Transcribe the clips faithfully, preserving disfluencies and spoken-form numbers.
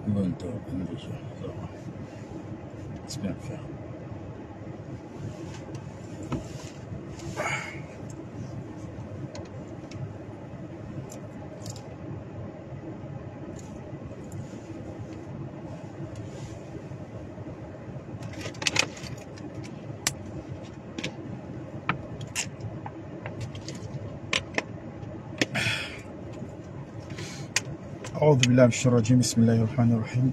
Bon, donc, on est déjà, ça va. C'est bien fait. أعوذ بالله من الشيطان الرجيم. بسم الله الرحمن الرحيم.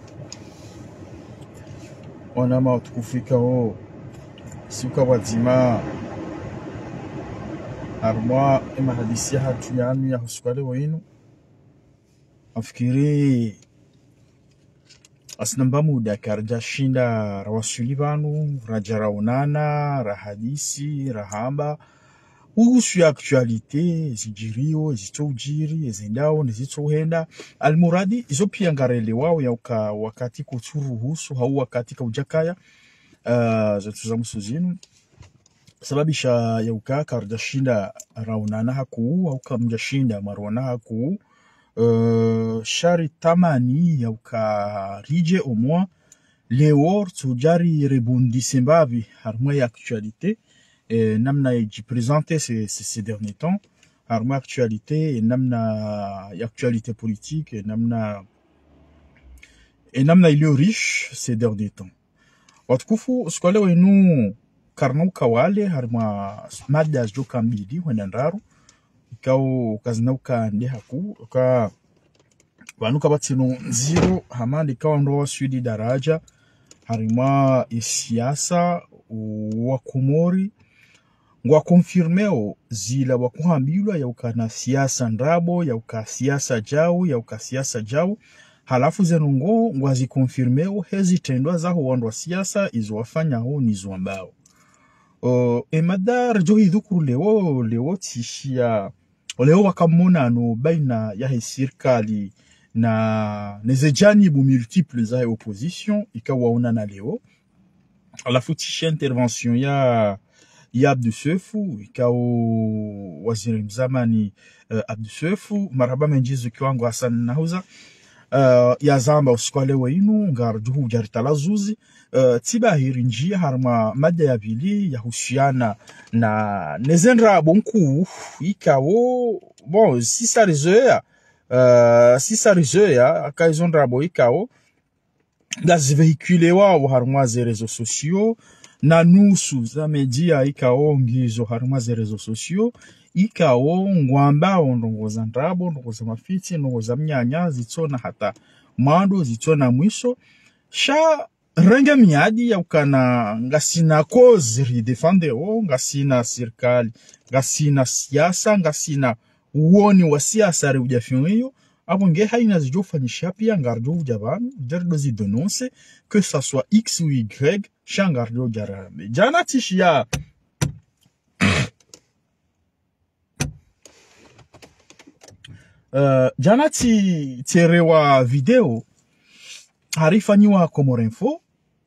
Wananya watukufu, ikao si uka pvwadzima harumwa emahadisi yahatru yanu ya usiku wa leo inu. Nafikiri ngasina mba muda karidjashinda rawaswili pvanu, radja raonana, rahadisi, rahamba uhusu ye actualité, ezidjiriyo, ezitsoudjiri, ezendao, nezitsouhenda. Almuradi, izo pia ngarilewao yauka wakati kautsuruhusu, hau wakati kaudjakaya, ah, zatru za mwiso zinu. Sababisha yauka karidjashinda raonana hakuu, hauka mdjashinda mwaronana hakuu, eh, sha ritamani yauka ridje au moins leo ritsodja ri rebondisse mbapvi harumwa ye actualité, eh, namna yidji présenter ces, ces, ces derniers temps, harumwa ye actualité, eh, namna ye actualité politique, eh, namna, eh, namna iliyo riche ces derniers temps. Watukufu, usiku wa leo inu karina uka wale harumwa mada zidjoka mbili hwenda ndraru, ikao kazina uka nde hakuu, uka pvanu kapvatsina ndziro, hama ndeka wandru waswili daradja harumwa ye siasa, wa Komori, ngwa confirmeo zila wakohambilwa yauka na siasa ndrabo, yauka siasa djau, yauka siasa djau. Halafu zinu ngo, ngwazi confirmeo he zitrendwa zaho wandru wa siasa, izo wafanyao, nizo wambao. O, emada ridjo hidhukuru leo, leo tsishiya, leo waka monano baina yahe sirikali na, neze janibu multiple zahe opposition, ikao waonana leo. Halafu tsishiya intervention ya, ya Abdou Soefou, ikao waziri mzamani, eh, Abdou Soefou, marahaba mendji zuki wangu Hassan Nahuza, eh, yazamba usiku wa leo inu, ngaridjo hudja ritalazuzi, eh, tsi bahiri ndjia harumwa mada ya pvili yahusiana na, neze ndrabo nkuu, ikao, bon, sisa rizoea, eh, sisa rizoea, aka izo ndrabo ikao, ngazi véhiculewao harumwa ze réseaux sociaux, na nusu za média ikao ngizo harumwa ze réseaux sociaux, ikao ngwambao ndrongoo za ndrabo, ndrongoo za mafitsi, ndrongoo za mnyanya, zitsona hata mwando, zitsona mwiso. Sha renge miadi yaukana ngasina cause ridéfendeo, ngasina sirikali, ngasina siasa, ngasina uoni wa siasa riudja fiyo. Apvo nge haina zidjo fanyisha pia ngaridjo udja pvanu, ridjo ridjo zi dénoncer, que ça soit X ou Y, sha ngaridjo udja rambe. Djana tsishiya, eh, djana tsi, tselewa video, harifanyiwa Comores Info,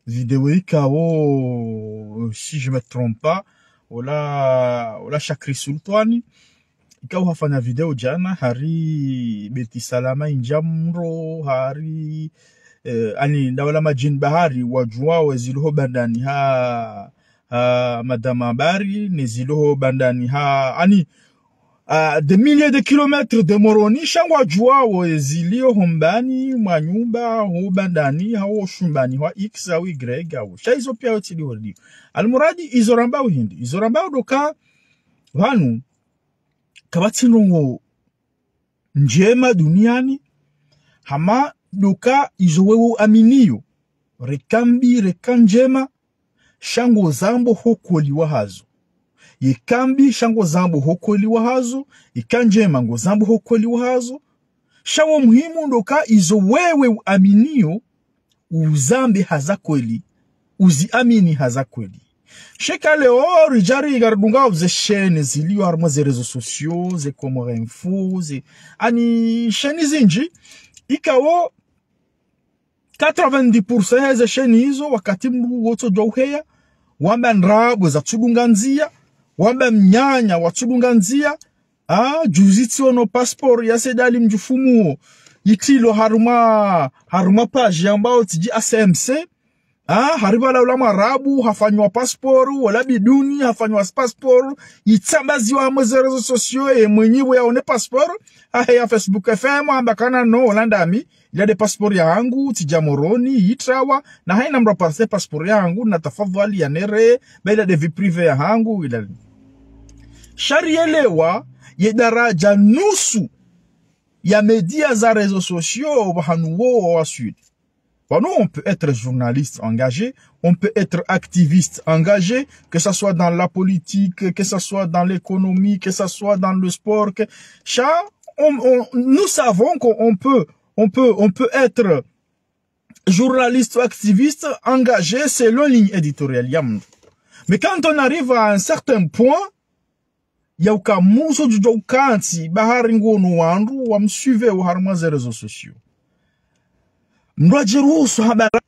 video ikao, si je me trompe pas, ola, ola Shakri Sultwani, ikao hafanya video djana, hari Beti Salama Indjamro, hari, eh, ani, dawla madjini bahari, wadjuwao eziliho bandani ha, ha Madama Bari, neziliho bandani ha, ani, à des milliers de kilomètres de Moroni, sha ngwadjuwao eziliyo ho mbani mwa nyumba, ho bandani, hau shumbani, hwa X, hau Y, hau. Sha izo pia yo tsi dihori. Almuradi, izo rambao hindri. Izo rambao ndo uka, pvanu, kapvatsi ndrongoo ndjema duniani, hama ndo uka izo wewe uaminiyo. Reka mbi, reka ndjema, sha ngozambo ho kweli wahazo. Yeka mbi, sha ngozambo ho kweli wahazo, yeka ndjema ngozambo ho kweli wahazo. Sha wo muhimu ndo uka izo wewe uaminiyo, uzambe haza kweli, uziamini haza kweli. Sha eka leo ridja ri ngaridungao ze chaînes ziliyo harumwa ze réseaux sociaux, ze Comores Info, ze, ani chaînes zindji, ikao quatre-vingt-dix pour cent yeze chaînes izo, wakati mndru wotsodjuwa uheya, wamba ndrabo zatsudunga ndzia, wamba mnyanya watsudunga ndzia, ah, juzi tsiono passeport ya Said Ali Mdjufumuo, yitrilwa harumwa, harumwa page yambwao tsi dji A C M C. Ah, hari pvala ula Mwarabu, hafanywa passeport, wala biduni, hafanywa passeport, yitsambaziwa harumwa ze réseaux sociaux, ye mwenyewe yaone passeport, aheya Facebook F M, amba kana no, wala ndami, ila nde passeport yahangu, tsidja Moroni, yitrawa, na hayina mdru apase passeport yahangu, na tafadhali yanere, ba ila nde vie privée yahangu, ila. Sha riyelewa, ye daraja nusu, ya média za réseaux sociaux, pvahanu wo wa Sud. Pvanu, on peut être journaliste engagé, on peut être activiste engagé, que ça soit dans la politique, que ça soit dans l'économie, que ça soit dans le sport, que, sha, on, on, nous savons qu'on peut, on peut, on peut être journaliste ou activiste engagé selon ligne éditoriale ya mdru. Mais quand on arrive à un certain point, yauka mdru uso djudjuwa ukantsi, ba hari ngwono wandru wa msuivre wo harumwa ze réseaux sociaux. Mdru adjiruhusu habari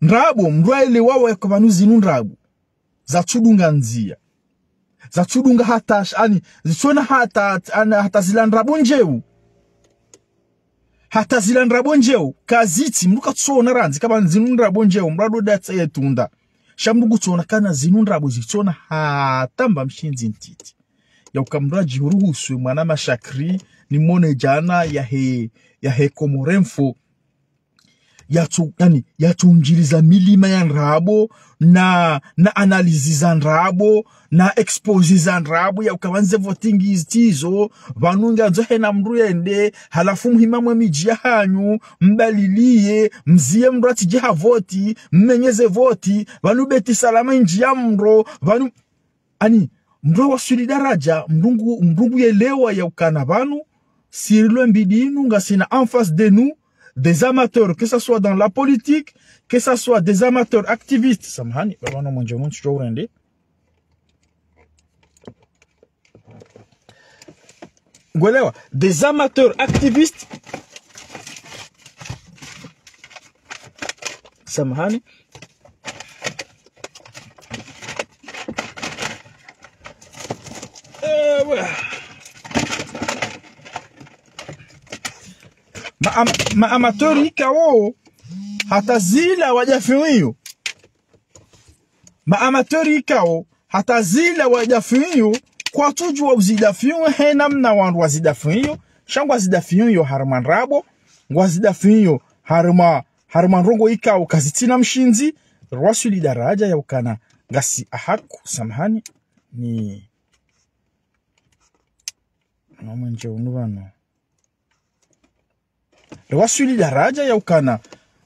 ndrabo, mdru aelewa yauka pvanu zinu ndrabo. Zatsudunga ndzia. Zatsudunga hata, ani, zitsona hata, ani, hata zila ndrabo ndjeu. Hata zila ndrabo ndjeu, kazitsi, mdru katsuona randzi, kaba ndzinu ndrabo ndjeu, mdru ado datsa yetunda. Sha mdru kutsuona kana zinu ndrabo zitsona hata mba mshindzi ntiti. Yauka mdru adjiruhusu mwana mashakri, nimone djana yahe, yahe Comores Info. Yatsu, yani, yatsundjiliza milima ya ndrabo, na, na analyse za ndrabo, na exposé za ndrabo, yauka pvanu ze voting izo, pvanu ngandzo hena mdru yende, halafu muhime mwe midji yahanyu, mbaliliye, mziye mdru atsidje ha voti, mmenye ze voti, pvanu Beit Salam indji ya mdro, pvanu, ani, mdru wa Sud Daraja, mdru ngu, mdru ngu yelewa yaukana pvanu, si rilo mbili inu, ngasina en face de nous, des amateurs, que ça soit dans la politique, que ça soit des amateurs activistes. Samahani, baba no mwenje mwenje cho urende. Ngwelewa, des amateurs activistes. Samahani. Ewe. Ma am-, ma amateurs ikao, hata zila wadjafiyo. Ma amateurs ikao, hata zila wadjafiyo, kwatsudjuwa uzidafiyo, he namna wandru wazidafiyo, sha ngwazidafiyo harumwa ndrabo, ngwazidafiyo harumwa, harumwa ndrongo ikao kazitsina mshindzi, rwaswili daraja yaukana, ngasi ahaku, samahani, ni, no mwenje unu pvanu. Rwaswili daraja yaukana,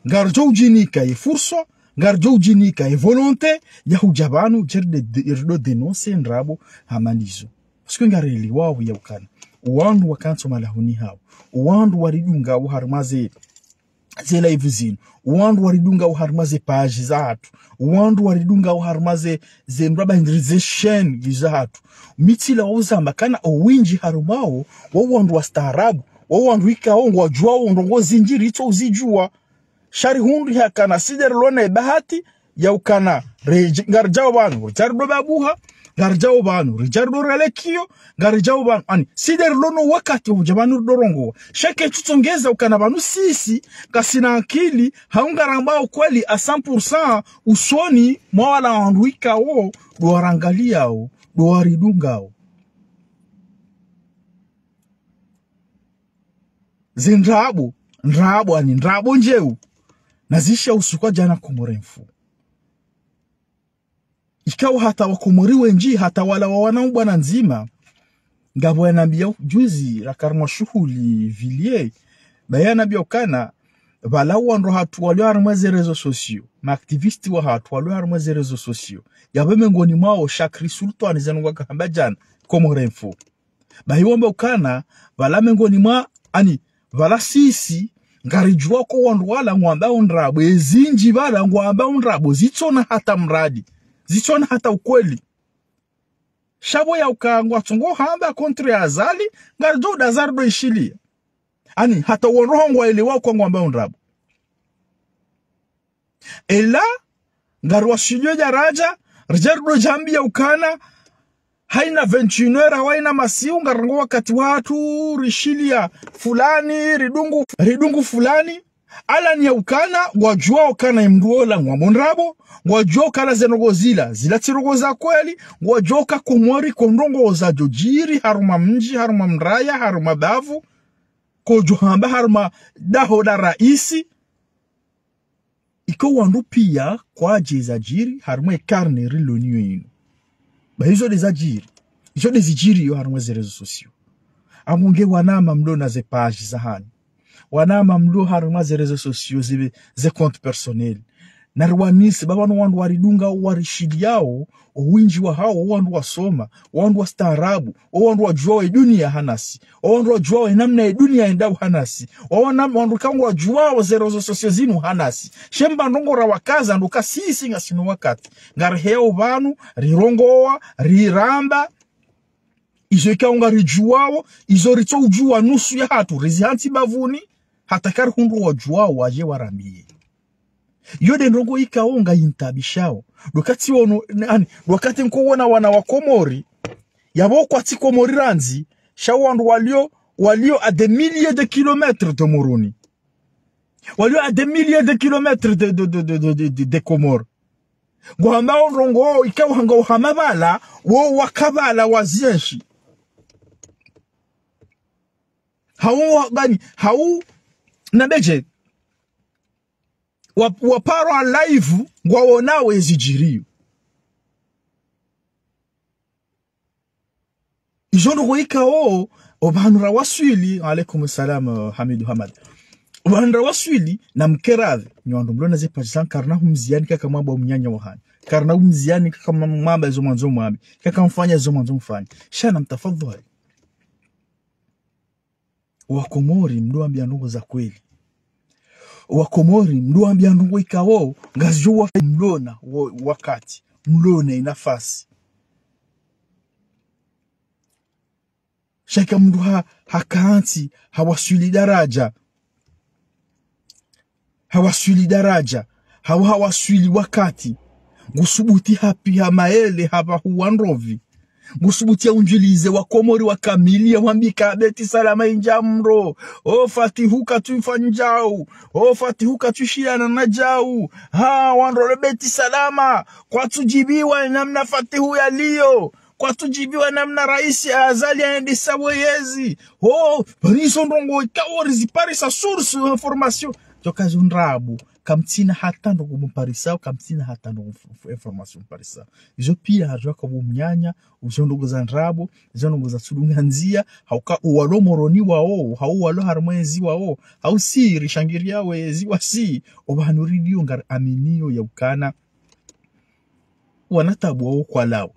ngaridjo udjinika ye fursa, ngaridjo udjinika ye volonté, ya hudja pvanu, djeri de, de, rido dénoncer ndrabo hama nizo. Parce que ngarelewa yaukana, wandru wakantsi malahoni hawo, wandru waridunga wo harumwa ze, ze live zinu, wandru waridunga wo harumwa ze page zahatru, wandru waridunga wo harumwa ze, ze mraba hindri ze chaîne zahatru. Mi tsila wa uzamba kana owindji harumwawo, wo wandru wastaarabu, wo wandru ikao ngwadjuwao ndrongo zindji ritso uzidjuwa. Sha rihundru hakana si nde rilo ne bahati, yaukana, re-, ngaridjao pvanu, ridja rido babuha, ngaridjao pvanu, ridja rido relekiyo, ngaridjao pvanu, ani, si nde rilo no wakati wa udja pvanu rido rongowa. Sha ke tsutsongeza ukana pvanu sisi, kasina akili, hau ngarambao kweli à cent pour cent, usoni, mwa wala wandru ikao, ndo warangaliyao, ndo waridungao. Ze ndrabo, ndrabo ani, ndrabo ndjeu. Nazisha usiku wa djana Comores Info. Ikao hata wakomori wendji, hata wala wa wana mbwana ndzima. Ngapvo yanambia juzi, raka harumwa shuhuli, Villiers. Ba yanambia ukana, pvala wandru hatru walio harumwa ze réseaux sociaux. Ma activistes wahatru walio harumwa ze réseaux sociaux. Yapvo mengoni mwawo, Shakri Sultan, zanu ngwakahamba djana, Comores Info. Bahi wamba ukana, pvala mengoni mwa, ani, pvala sisi, ngaridjuwa ko wandru wala ngwambao ndrabo, ezindji pvala ngwambao ndrabo, zitsona hata mradi, zitsona hata ukweli. Sha pvo yauka ngwatsongo hamba contre Azali, ngaridjo uda Azali ndo ishiliya. Ani, hata wandru hao ngwaelewa ko ngwambao ndrabo. Ela, ngariwaswiliyo daraja, ridja rido djambia ukana, Haina vingt et une heures, haina masihu, ngarango wakati watru, rishiliya fulani, ridungu, ridungu fulani. Ala ni ya ukana, ngwadjuwao ukana ye mndru ola ngwamwondrabo, ngwadjuwao ukana ze ndrongoo zila, zila tsi ndrongoo za kweli, ngwadjuwao uka Komori ko ndrongoo zadjo djiri, harumwa mdji, harumwa mraya, harumwa bavu, kodjo hamba harumwa daho la raisi. Iko wandru piya kwadje zadjiri harumwa ye karne rilo nayo inu. Ba izo nde zadjiri. Izo nde zidjiriyo harumwa ze réseaux sociaux. Amunge wananya mlo na ze page zahanyu. Wananya mlo harumwa ze réseaux sociaux, ze, ze compte personnel. Nariwanise, ba pvanu wandru waridunga, warishiliyao, owindji wahao, owandru wasoma, owandru wastaarabu, owandru wadjuwao ye duniya hanasi, owandru wadjuwao ye namna ye duniya yendao hanasi, owana-, wandru ka ngwadjuwao ze réseaux sociaux zinu hanasi. She mba ndrongoo rawakaza, ndo uka sisi ngasina wakati. Ngariheyao pvanu, rirongowa, riramba, izo ikao ngaridjuwao, izo ritso udjuwa nusu yahatru, rizihantsi bavuni, hata karihundru wadjuwao, wadje warambiye. Iyo nde ndrongoo ikao ngayintaabishao. Ndo wakati wono, ani, ndo wakati nko wona wana wa Komori, yapvo kwatsi Komori randzi, sha wandru walio, walio à des milliers de kilomètres de Moroni. Walio à des milliers de kilomètres de, de, de Comores. Ngwahambao ndrongoo ikao hanga uhama pvala, wo waka pvala wazienshi. Hau wa-, gani, hau, na bedje, wa-, waparwa live, ngwaonao ezidjiriyo. Izo ndrongoo ikao, opvanu rawaswili, alaikum salam, eh, Hamidu Hamad. Opvanu rawaswili, namkeradhi, nyi wandru mlo na ze page zanyu, karina humziyani kaka mwamba omnyanya wahanyu. Karina humziyani kaka mwa-, mwamba izo mwandzo mwambe. Kaka mfanya izo mwandzo mfanye. Sha namtafadhwali. Wakomori, mdjo wambiya ndrongoo za kweli. Wakomori, mdjo wambiya ndrongoo ikao, ngazidjo wa-, mlo na wa-, wakati, mlo na inafasi. Sha ika mndru ha-, hakantsi, hawaswili daraja. Hawaswili daraja, hawa hawaswili wakati, ngusubuti hapvi ha maele hapvahuwa ndrovi. Ngusubuti ya undjilize Wakomori wa kamili ya wambika Beti Salama indja mro. O Fatihu katsu ifa ndjau. O Fatihu katsu ishiyana na djau. Ha, wandru walo Beti Salama, kwatsu djibiwa namna Fatihu yaliyo. Kwatsu djibiwa namna raisi Azali yaendesa weyezi. Ho, pvanizo ndrongoo ikao riziparisa source ya information. Djoka zo ndrabo, kamtsina hata ndrongoo mumparisa, kamtsina hata ndrongoo f-, f-, information mumparisa. Izo piya hadjoka bo mnyanya, izo ndrongoo za ndrabo, izo ndrongoo za tsudunga ndziya, hauka owalo Moroni wao, hau walo harumwa ezi wao, hau si rishangiriya wezi wasi, opvanu ridiyo ngariaminiyo ya ukana wana tabu wao kwalawa.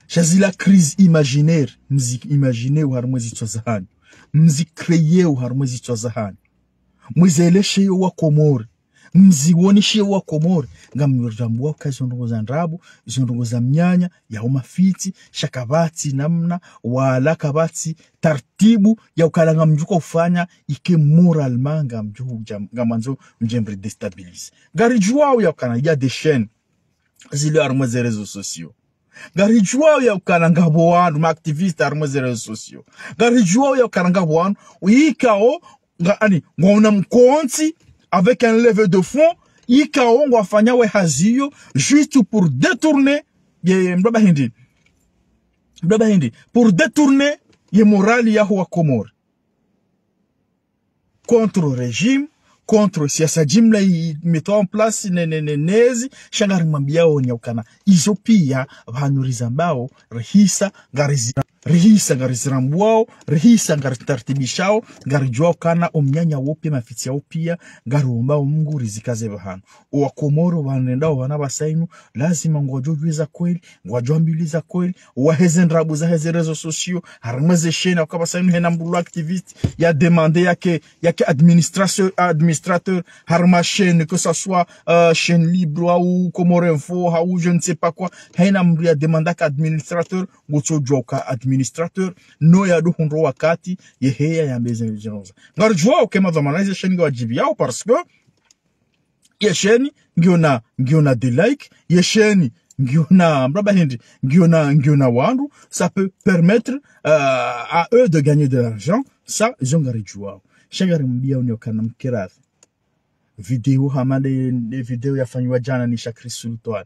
Sha zila crise imaginaire, mzi imaginer harumwa ezitswa zahanyu. Mzi créer harumwa ezitswa zahanyu. Mwizeleshe yo Wakomori. Mzioneshe yo Wakomori. Ngamdjo rambwa uka izo ndrongoo za ndrabo, izo ndrongoo za mnyanya, ya umafitsi, sha kapvatsi namna, wala kapvatsi tartibu, ya ukana ngamdjo ufanya, ike moralement ngamdjo hudja, ngamwandzo mdje mri déstabiliser. Ngaridjuwao ya ukana, il y a des chaînes zilio harumwa ze réseaux sociaux. Ngaridjuwao ya ukana ngapvo wandru, ma activistes harumwa ze réseaux sociaux. Ngaridjuwao ya ukana ngapvo wandru, ikao, nga, ani, ngwaona mkontsi, avec un levée de fonds, ikao ngwafanyao ye hazi iyo, juste pour détourner, ye, ye, mdru ba hindri. Mdru ba hindri. Pour détourner ye morale yaho Wakomori. Contre régime, contre siasa jimla i mettre en place ne, ne, ne, nezi, sha ngarimwambiyao ni ya ukana. Izo piya, pvanu rizambao, rihisa, ngarizi-, rihisa, ngarizirambuwao, rihisa, ngaritartibishao, ngaridjuwao ukana, omnyanya wo piya, mafitsi yao piya, ngariombao Mungu rizikaze pvahanu. Owakomori, pvanu rendao pvanu pvasa inu, lazima ngwadjo djuwa ze kweli, ngwadjo ambiwa ze kweli, waheze ndrabo zaheze réseaux sociaux, harumwa ze chaînes, hauka pvasa inu hena mbulo activiste, ya demandé yake, yake administration, administrateur, harumwa chaîne, que ça soit, euh, chaîne libre, hau Comores Info, hau je ne sais pas quoi, hena mndru ya demandé yake administrateur, ngutsodjuwa uka administrateur, no yado hundro wakati, yeheya yambe ze ndrongoo za. Ngaridjuwao uka madhwamana ze chaînes ngwadjibiyao, parce que, ye chaîne, ngiona, ngiona des likes, ye chaîne, Ngiona, mraba hindri, ngiona, ngiona wandru, ça peut permettre, euh, à eux de gagner de l'argent, ça, zo ngaridjuwao. Sha ngarimwambiyao nyi ukana mkiradhi. Video hama nde, nde video yafanyiwa djana ni Shakri Sultan.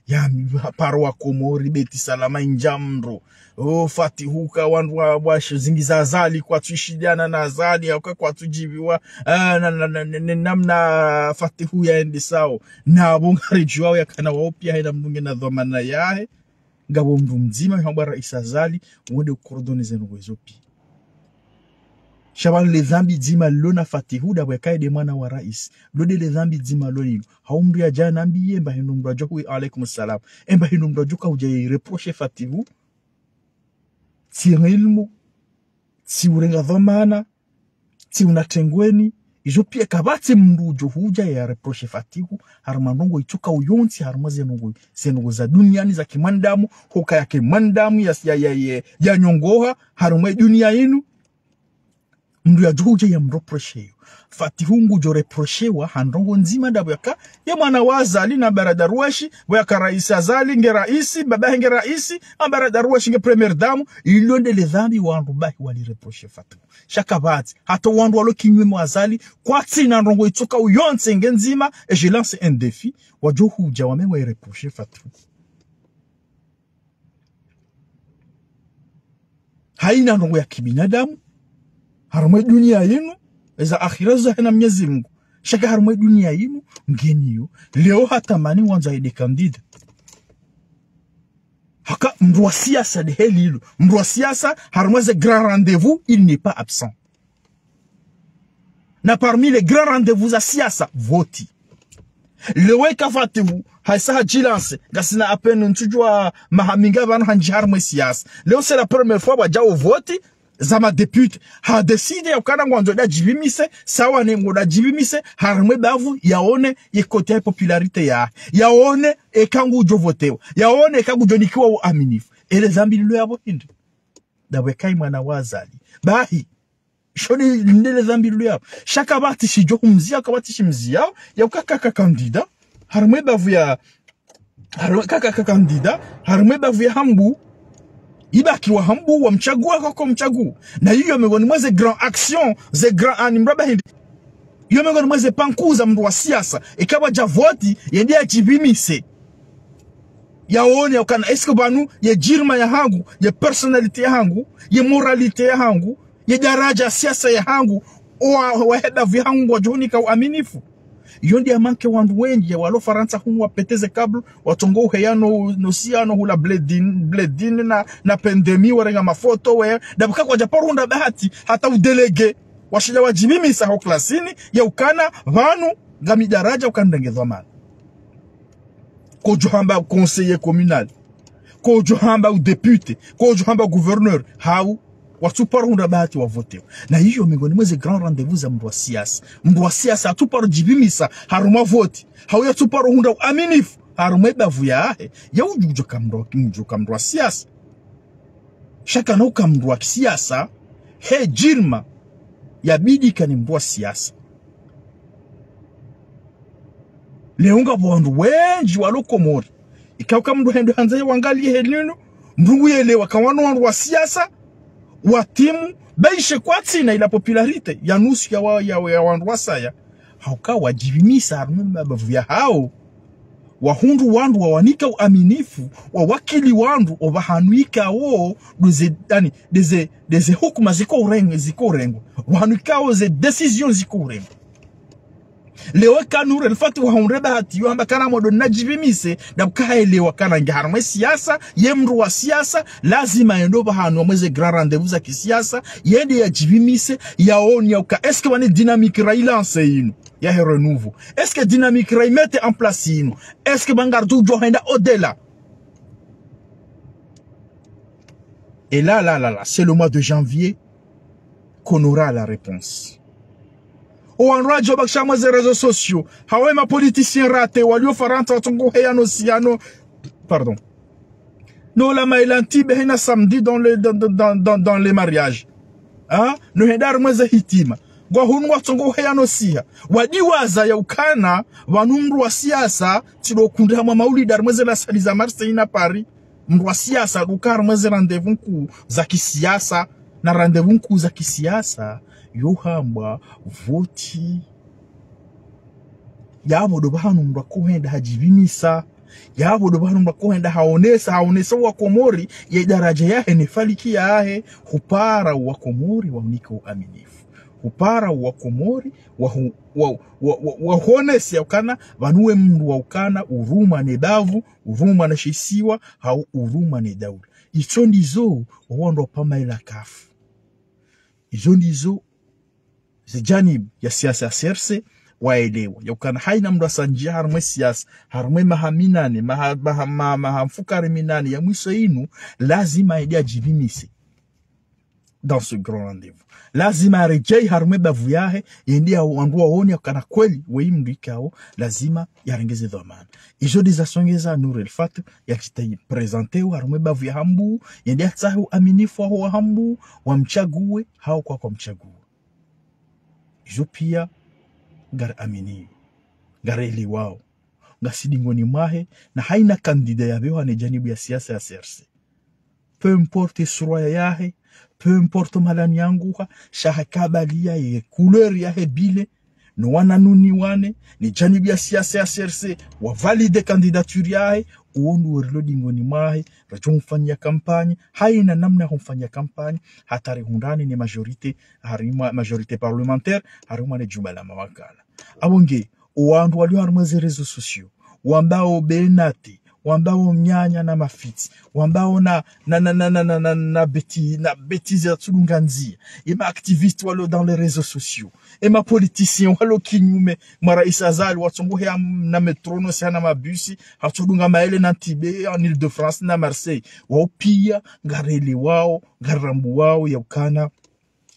Ya mi-, paro wa Komori, Beti Salama indja mndro. O, Fatihu ka wandru wa, wa sh-, zingi za Azali, kwatsu ishidiana na Azali, ya uka kwatsu djiviwa, ah, na, na, na, na, na, namna Fatihu yaendesao. Na bo ngaridjuwao yakana wao piya hayina mndru ngena dhwamana yahe. Ngapvo mndru mdzima, yihambwa Raisi Azali, wende ucoordonner ze ndrongoo izo piya. Sha pvanu le dhambi dzima lilo na Fatihu, ndapvo yakaye nde mwana wa raisi. Lo nde le dhambi dzima lilo linu. Hau mndru yadja nambiye, mba hindru mndru yadjo hu-, alaikum salam. Emba hindru mndru yadjo ka udja yi reprocher Fatihu. Tsi ilmu. Tsi urenga dhwamana. Tsi una tengweni. Izo piya kapvatsi mndru udjo hudja ya reprocher Fatihu. Harumwa ndrongoo itsokao yontsi, harumwa ze ndrongoo, ze ndrongoo za duniani za kimwanadamu, hukaya kimwanadamu ya, ya, ya, ya, ya nyongoha, harumwa dunia inu. Mndru yadjo hudja ya mreprocher yo. Fatihu ngudjo reprochewa ha ndrongoo ndzima ndapvo yaka, ye mwana wa Azali na Mbara Darweshi, pvo yaka Raisi Azali nge raisi, babahe nge raisi, a Mbara Darweshi nge première dame, ilo nde le dhambi wandru bahi wali reprocher Fatihu. Sha kapvatsi, hata wandru walo kinyume mwa Azali, kwatsina ndrongoo itsokao yontsi nge ndzima, et je lance un défi, wadjo hudja wame wa reprocher Fatihu. Hayina ndrongoo ya kibinadamu, harumwa dunia inu, eza akhira zo zahe na Mnyezi Mungu. Sha ka harumwa dunia inu, ngeniyo, leo hatamani wandzo yende candidat. Haka mndru wa siasa nde heli ilo. Mndru wa siasa, harumwa ze grands rendez-vous, il n'est pas absent. Na parmi les grands rendez-vous za siasa, voti. Leo eka Fatihu, hayisa hadji lance, ngasina à peine ntsudjuwa maha minga pvanu handji harumwa siasa. Leo c'est la première fois wadjao voti, za ma députés. Ha décidé ya ukana ngwandzo yende yadjipvimise, sawa ne ngwendo yadjipvimise, harumwa bavu, yaone, ye côté ya popularité ya, yaone, eka ngudjo votewa, yaone, eka ngudjo nikiwa uaminifu. Ele dhambi lilo yapvo hindri. Ndapvo yakaye mwana wa Azali. Bahi. Sho nde, nde le dhambi lilo yapvo. Sha kapvatsi shidjo humziya, kapvatsi shimziyao, ya uka kaka candidat. Harumwa bavu ya, harumwa kaka, kaka candidat, harumwa bavu ya Hambu. Ibaki wa Hambu, wamtsagua, koko mtsagua. Na iyo mengoni mwa ze grandes actions, ze grands ani mraba hindri. Iyo mengoni mwa ze pankuza mndru wa siasa, eka pvwadja voti, yende yadjipvimise. Yaone, ya ukana, est-ce que pvanu, ye djirma yahangu, ye personnalité yahangu, ye moralité yahangu, ye daraja ya siasa yahangu, owa, wahe bavu yahangu ngwadjo hunika uaminifu. Iyo nde ya manke wandru wendji, ya walo Farantsa hunu wapete ze câbles, watsongo uheya no, no siyano hula Bledine, Bledine na, na Pandémie, warenga mafoto, we, ndapvo ka kwadja paro hundra bahati, hata u délégué, washindja wadjipvimisa ho klasini, ya ukana, pvanu, ngami daraja ukana ndenge dhwamana. Kodjo hamba conseiller communal. Kodjo hamba u député. Kodjo hamba gouverneur. Hau, watsu paro hundra bahati wavotewa. Na iyo mengoni mwa ze grands rendez-vous za mndru wa siasa. Mndru wa siasa hatsu paro djipvimisa harumwa voti. Hau yatsu paro hundra uaminifu harumwa bavu yahe. Ya udjo uka mndru, udjo uka mndru wa siasa. Sha kana uka mndru wa kisiasa, he djirma, yabidi ukane mndru wa siasa. Leo ngapvo wandru wendji walo Komori. Ika uka mndru hende handza ye wangaliye heli linu, mndru ngu yelewa ka wanu wandru wa siasa, watimu, baishe kwatsina ila popularité, ya nusu ya wa, ya, ya wandru wasaya. Hauka wadjipvimisa harumwa mabavu yahao. Wahundru wandru wawanika uaminifu, wawakili wandru, opvahanu ikao, ndeze, yaani, ndeze, ndeze hukuma ziko ureng-, ziko urengwa. Pvahanu ikao ze décisions ziko urengwa. Leo eka Nour El Fath wahundre bahati, yo hamba kana mwando nadjipvimise, ndapvo ka haelewa kana nge harumwa siasa, ye mndru wa siasa, lazima yende opvahanu harumwa ze grands rendez-vous za kisiasa, yende yadjipvimise, yaone ya uka, est-ce que pvwani dynamique rayi lancer inu yahe renouveau. Est-ce que dynamique rayi mettre en place inu? Est-ce que pvanu ngaridjo hwenda au-delà? Et là, là, là, là, c'est le mois de janvier qu'on aura la réponse. Owandru wadjo bakisha harumwa ze réseaux sociaux. Hawu ma politiciens ratés, walio Farantsa, watsongo heya no siyano. Pardon. No la maila ntibe hena samedi dans le, dans, dans, dans, dans, dans les mariages. Hein? No henda harumwa ze hitima. Ngwahunu ngwatsongo heya no siha. Wadiwaza ya ukana, pvanu mndru wa siasa, tsi ndo ukundra hamwa maulida harimwa ze lasali za Marseille na Paris. Mndru wa siasa, ndo uka harimwa ze rendez-vous nkuu za kisiasa, na rendez-vous nkuu za kisiasa, yo hambwa voti. Yapvo ndo pvahanu mndru akohenda hadjipvimisa. Yapvo ndo pvahanu mndru akohenda haonesa, haonesa wa Komori, ye daraja yahe ne faliki yahe, hupara wa Komori wamnike uaminifu. Hupara wa Komori, wahu-, wa, wa, wa, wahonese ya ukana, pvanu we mndru wa ukana, urumwa ne bavu, urumwa ne shisiwa, hau urumwa ne daula. Izo ndizo, owandru wa pvamaela kafu. Izo ndizo, ze janibu ya siasa ya C R C, waelewa. Ya ukana haina mndru asandjia harimwe siasa, harimwe maha minane, maha, maha, maha, maha mfukare minane, ya mwiso inu, lazima yende yadjipvimise. Dans ce grand rendez-vous. Lazima yaredjei harimwe bavu yahe, yende ya wandru waone ya ukana kweli, weyi mndru ikao, lazima yarenge ze dhwamana. Izo ndizo zasongeza Nour El Fath, yadjitayi présenter harimwe bavu ya Hambu, yende yatsahe uaminifu waho wa Hambu, wamtsague, hau kwakwamtsague. Izo pia, ngariaminio, ngarielewao, ngasi dingoni mwahe, na haina candidat yapveho hane janibu ya siasa ya C R C. Peu importe surwa yahe, peu importe mahala yanguha, sha hakubaliya ye couleur yahe bile, no wananyahe wane, ne janibu ya siasa ya C R C, wavalide candidature yahe, uwo ndo werilo dingoni mwahe, radjo mfanyia campagne, haina namna humfanyia campagne, hata rihundrane ne majorité, harimwa majorité parlementaire, harimwa ne jumba la mawakala. Apvo nge, owandru walio harimwa ze réseaux sociaux, wambao Benate, wambao mnyanya na mafitsi, wambao na, na, na bêti-, na bêtise ya tsudunga ndzia, ema activistes walio dans les réseaux sociaux, ema politiciens walio kinyume, mwa Rais Azali, watsongo heya na métro no siha na mabisi, hatsudunga maele na Ntibé, en Île-de-France, na Marseille. Wao pia, ngarielewao, ngarirambuwao, ya ukana,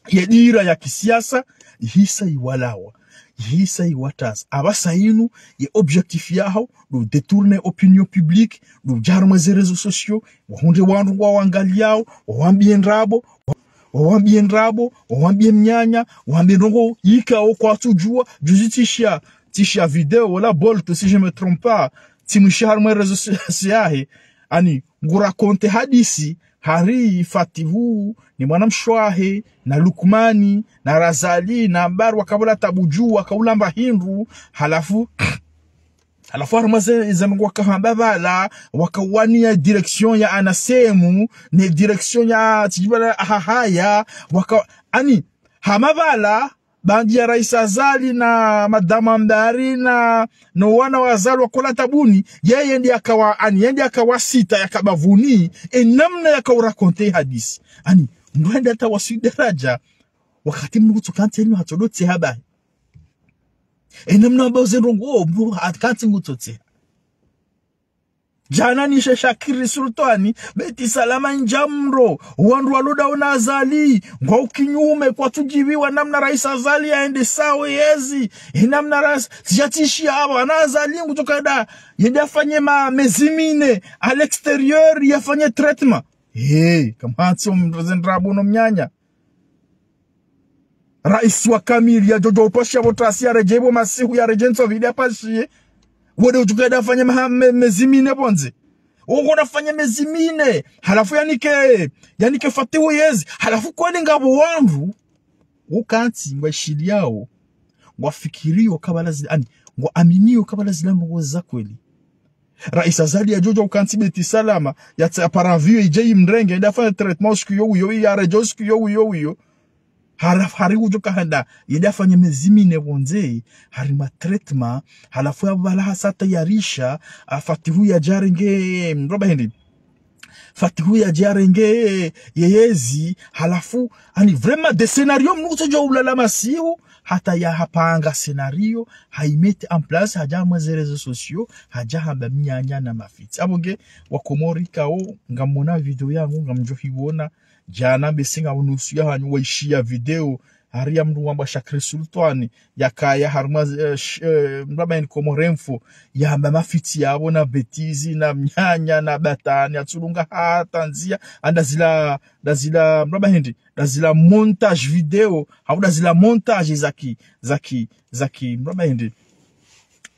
ye dira ya kisiasa, ihisa iwalawa, ihisa iwataza. Apvasa inu, ye objectif yaho, ndo détourner opinion publique, ndo udja harimwa ze réseaux sociaux, wahundre wandru ngwawangaliyao, wawambie ndrabo, wawambie ndrabo, wawambie mnyanya, wawambie ndrongo, ikao kwatsudjua, juzi tsishiya, tsishiya video, wala Bolt, si je me trompe pas, tsimwishiya harimwa réseaux sociaux yahe, ani, nguraconte hadisi, hari Fatihu, ni mwanamshe wahe, na Lukmani, na Razali, na Ambari, wakapvola tabu dju, wakaulamba hindru, halafu, halafu harimwa ze, ze ndrongo wakahamba pvala, wakawaniya direction ya Anasemu, ne direction ya, tsidjipvala Hahaya, waka, ani, hama pvala, baanda ya Rais Azali na Madame Ambari na, no wana wa Azali wakola tabuni, yeye ndiye akawa, ani, yeye ndiye akawasita, yakabavuni, e namna yakauraconte hadisi. Ani, mndru hende hata waswili daraja, wakati mndru kutsokantsi enu hatsodotse habahi. E namna ambao ze ndrongo, mndru hakantsi ngutsotse. Djana nishe Shakiri Sultwani, Beti Salama Ndjamro, wandru walodawo na Azali, ngwao kinyume, kwatsudjiviwa namna Rais Azali yaendesao yezi, e namna Rais, sijatishiya apvo, ana Azali ngutsoka eda, yende yafanye ma, mezi mine, à l'extérieur, yafanye traitement. He, kamhatso mndru ze ndrabo no mnyanya. Rais wa kamili yadjodjo upashiya pvo tasi yaredjei pvo masihu yaredjei ntsovi ili yapashiye. Wende udjuka eda afanye maha-, me-, mezi mine pvondze. Uko nafanye mezi mine. Halafu yanike, yanike Fatihu yezi. Halafu kweli ngapvo wandru. Ukantsi ngwashiliyao. Ngwafikiriyo kabla zila, ani, ngwaaminio kabla zila ndrongo za kweli. Rais Azali yadjodjo ukantsi Beti Salama, yatsa para avion idje imrenge, yende afanye traitement usiku iyo uyo, yaredjei usiku iyo uyo uyo. Halafu hari udjo kahenda, yende afanye mezi mine pvondze, harimwa traitement, halafu yapvo pvala hasatayarisha, a Fatihu yadje arenge, mroba hindi. Fatihu yadje arenge, ye yezi, halafu, ani vraiment des scénarios mndru kutsodjo ulala masihu, hata yahapanga scénario, haimete en place, hadja harimwa ze réseaux sociaux, hadja hamba mnyanya na mafitsi. Apvo nge, Wakomori kao, ngamwona video yangu, ngamdjo hiwona, djana bese nga unusu yahanyu waishiya video, Hari ya mndru wambwa Shakri Sultwani, yakaya harumwa, eh, sh-, eh, mraba yeni Comores Info, yamba mafitsi yapvo na bêtise, na mnyanya, na batani, yatsulunga hata ndzia, anda zila, nda zila, mraba hindri, nda zila montage vidéo, hau nda zila montage zaki, zaki, zaki, mraba hindri,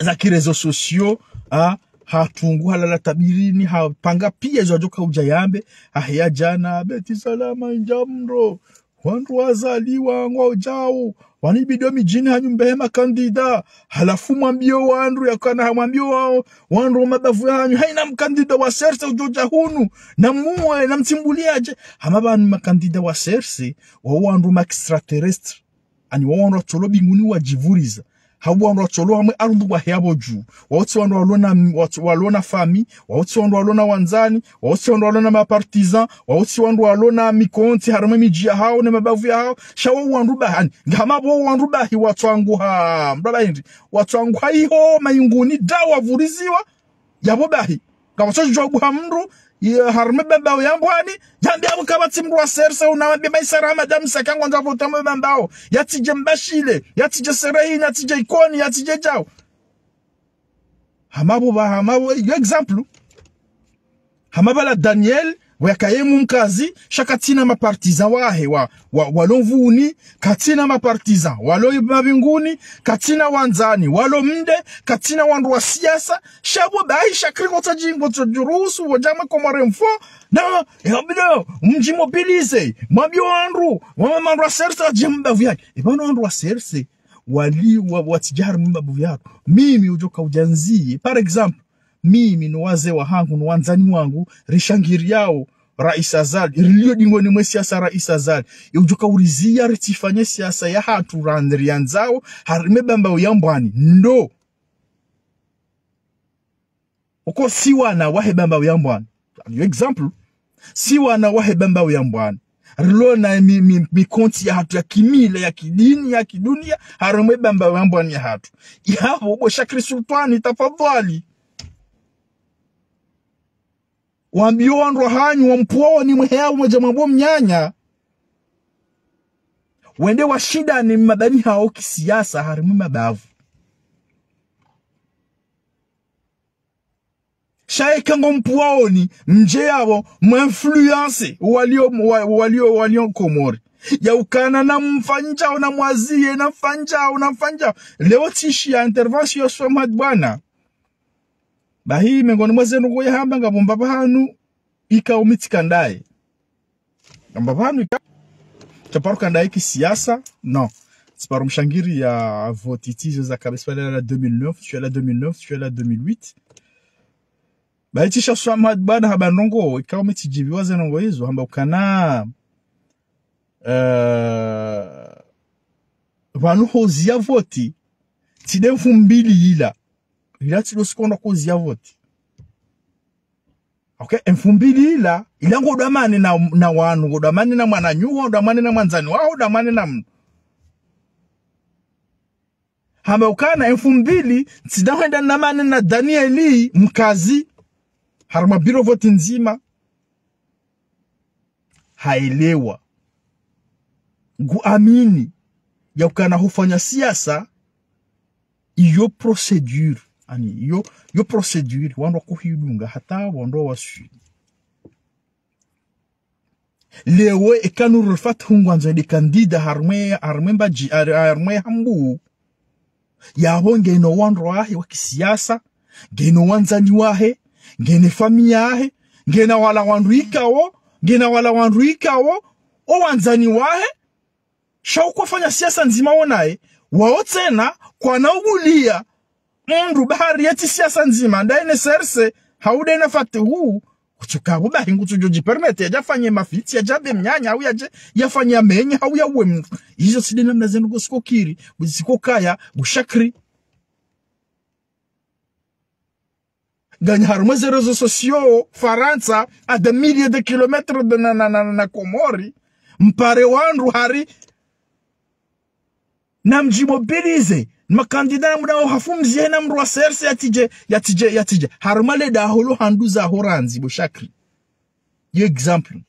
zaki réseaux sociaux, ha, hatungu halala tabirini, hapanga piya zo yadjoka udja yambe, aheya djana, Beti Salama indja mro, wandru wazaliwa ngwadjao, wanibido midjini hanyu mbehe makandida, halafu mwambiyo wandru yakana ha mwambiyo wao, wandru wa mabavu yahanyu, haina mkandida wa C R C udjodja hunu, na muwe, na mtsimbuliadje, hama pvanu makandida wa C R C, wao wandru ma extraterrestres. Ani wao wandru watsolo mbinguni wadjivuriza. Hau wandru watsolo hamwe arumbu wahe yapvo dju. Wao tsi wandru walona, wao tsi walona famille, wao tsi wandru walona wandzani, wao tsi wandru walona mapartisans, wao tsi wandru walona mikontsi harumwa emidji yahao ne mabavu yahao. Sha wao wandru bahi, ani, ngahama pvo wandru bahi watsanguha, mraba hindri, watsanguha iho mayunguni nda wavuriziwa, yapvo bahi. Ngapvatso djwabu ha mndru, ye harumwa Bambao ya Mbwani, yambe yapvo kapvatsi mndru wa C R C, unawambe maisara hama damu saka ngwandzo vote mwe Bambao. Yatsidje Mbashile, yatsidje Serehini, yatsidje Ikoni, yatsidje djao. Hama pvo pva, hama pvo, yo exemple. Hama pvala Daniel, wakaye mkazi, sha katsina mapartisans wahe, wa, wa, walo Mvuni, katsina mapartisans, walo mabinguni, katsina wandzani, walo mde, katsina wandru wa siasa, sha pvo bahi Shakri ngotsadji, ngotsodjuruhusu, wodja mwe Comores Info, na, ya bido, mdjimobilize, mwambiyo wandru, wama wandru wa C R C wadje mbavu yahe. Epvanu wandru wa C R C, wali, wa, watsidja harumwa mabavu yahatru. Mimi udjoka udja ndziye, par exemple, mimi no wazee wahangu, no wandzani wangu, rishangiriyao Rais Azali, rilio dingoni mwe siasa Rais Azali. Ye udjoka uriziya ritsifanye siasa yahatru randri yandzao, harumwa Bambao ya Mbwani. Ndo. Oko si wana wahe Bambao ya Mbwani. Yo exemple. Si wana wahe Bambao ya Mbwani. Rilona mi, mi, mikontsi yahatru ya kimila, ya kidini, ya kidunia, harumwa Bambao ya Mbwani yahatru. Yapvo bo Shakri Sultwani, tafadhwali. Wambiyo wandru wahanyu, wa Mpwoni mwehe yapvo mwedja mwambo mnyanya. Wende washindane mbapvi hao kisiasa harumwa mabavu. Sha eka ngo Mpwoni, mdje yapvo, mwinfluence, walio, wa-, walio, walio Komori. Ya ukana namfanyao, namwaziye, namfanyao, namfanyao. Leo tsishiya intervention ya Swamad bwana. Bahi, mengoni mwa zendrongoo yahamba ngapvo mbapvi hanu, ikao mi tsika ndaye. Ngamba pvanu ika, tsaparo ka ndaye kisiasa, non. Tsiparo mshangiriya vote tsi izo za kabisa pvala la deux mille neuf, tsishiya la deux mille neuf, tsishiya la deux mille huit. Bahi tsishiya Swamad bwana hamba ndrongoo, ikao mi tsidjiviwa zendrongoo izo, hamba ukana, eh, pvanu hoziya vote, tsi nde mfumbili ila. Ila tsi ndo siku ndo hoziya vote. Okay, emfumbili ila, ila ngodamane na, na wanu, ngodamane na mwananyaho, ngodamane na mwandzani waho, ngodamane na mndru. Hamba ukana emfumbili, tsi nda hwenda namane na Danieli, mkazi, harumwa bureau vote ndzima. Haelewa. Nguamini ya ukana hufanya siasa, iyo procédure. Ani, iyo, iyo procédure, wandru wakohidunga, hata wandru waswili. Leo, eka Nour El Fath ngwandzo nde candidat harumwa, harumwa mbadji, har-, harumwa Hambu. Yapvo ngena wandru wahe wa kisiasa, ngena wandzani wahe, ngena famiyi yahe, ngena wala wandru ikao, ngena wala wandru ikao, o wandzani wahe, sha uko fanya siasa ndzima wo naye, wao tsena, kwana uguliya, mndru bahari yetsi siasa ndzima, ndaye ne C R C, hau ndaye na Fatihu, kutsuka pvo bahi ngutsudjo djipermettre, yadje yafanye mafitsi, yadje yambe mnyanya, hau yadje yafanye yamenye, hau yauwe mndru. Izo tsi nde namna zendrongoo zikokiri, zikokaya, bo Shakri. Nganya harumwa ze réseaux sociaux, Farantsa, à des milliers de kilomètres de na, na, na, na Komori, mpare wandru hari, namdjimobilize, makandida namdao hafumziye na mndru wa C R C yatsidje, yatsidje, yatsidje. Harumwa le daho lo handru zaho randzi, bo Shakri. Yo exemple.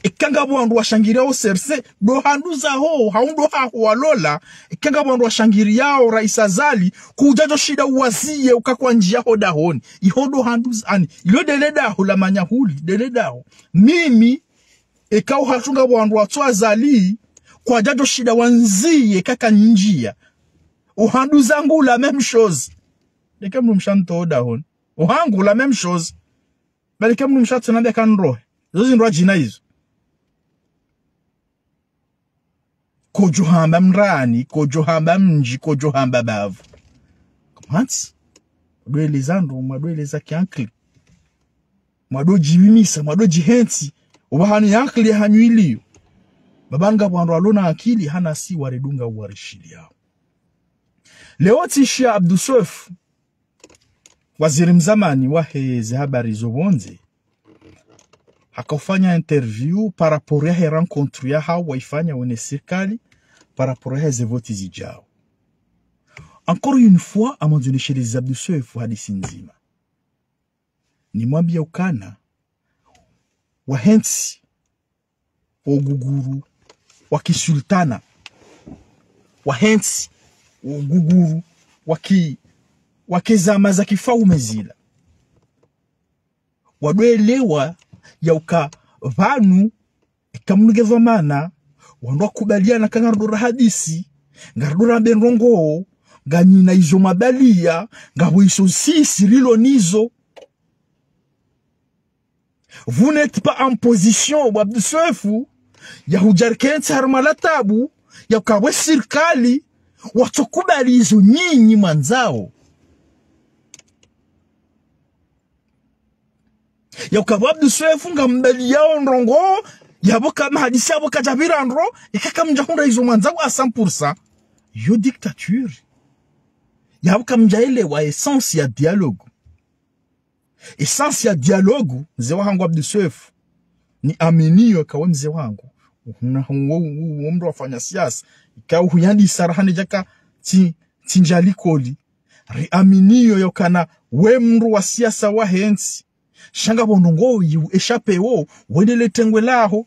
Eka ngapvo wandru washangiriyao serse, ndo handru zaho, hau ndo haho walola, eka ngapvo wandru washangiriyao Raisi Azali, kudjadjo shinda uwaziye uka kwandjiya ho dahoni. Iho ndo handru z-, ani, ilo ndele daho la manyahuli, ndele daho. Mimi, eka uhatru ngapvo wandru watso Azali, kwadjadjo shinda wandziye kaka ndjiya. Ohandru zangu la même chose. Eka mdru mshe antowa ho dahoni. Ohangu la même chose. Bali eka mdru mshe atso nambia ka nrohe. Zo zindru adjina izo. Kodjo hamba mrani, kodjo hamba mdji, kodjo hamba bavu. Kamwatsi. Mwado eleza ndro, mwado eleza kiankili. Mwado djibimisa, mwado djihentsi. Opvahanu ye ankili yahanyu iliyo. Ba ngapvo wandru walo na akili, hanasi waridunga warishiliyao. Leo tsishiya Abdou Soefo, waziri mzamani wahe ze habari zo pvondze, haka ufanya interview par rapport yahe rencontre yahawo waifanya wene sirikali, par rapport yahe ze voti zidjao. Encore une fois, ngamwandzo nisheleze Abdou Soefo hadisi ndzima. Nimwambiye ukana, wahentsi, wo uguguru wa kisultana, wahentsi, wo uguguru wa ki-, wa kezama za kifaume zila. Wado elewa ya uka pvanu, eka mdru nge dhwamana, wandru wakubaliana ka ngaridjo ra hadisi, ngaridjo rambe ndrongoo, nganyina izo mwabaliya, ngapvo izo sisi rilo nizo. Vous n'êtes pas en position, bo Abdou Soefo, ya hudja rikentsi harumwa la tabu, ya uka we sirikali, watso kubali izo nyinyi mwandzao. Ya uka bo Abdou Soefo ngambaliyao ndrongoo, yapvo ka mahadisi yapvo kadjapvira ndro, eka kamdja hundra izo mwandzao à cent pour cent. Yo dictature. Yapvo kamdja elewa essence ya dialogue. Essence ya dialogue, mze wahangu Abdou Soefo, niaminiyo ka we mze wahangu. Una, wo, wo, wo mdru wafanya siasa. Ika uhuyandisa raha ne djaka tsi, tsi ndja likoli. Riaminiyo ya ukana we mdru wa siasa wahentsi. Sha ngapvo ndrongoo yi ueshape wo, wendele tengwe laho.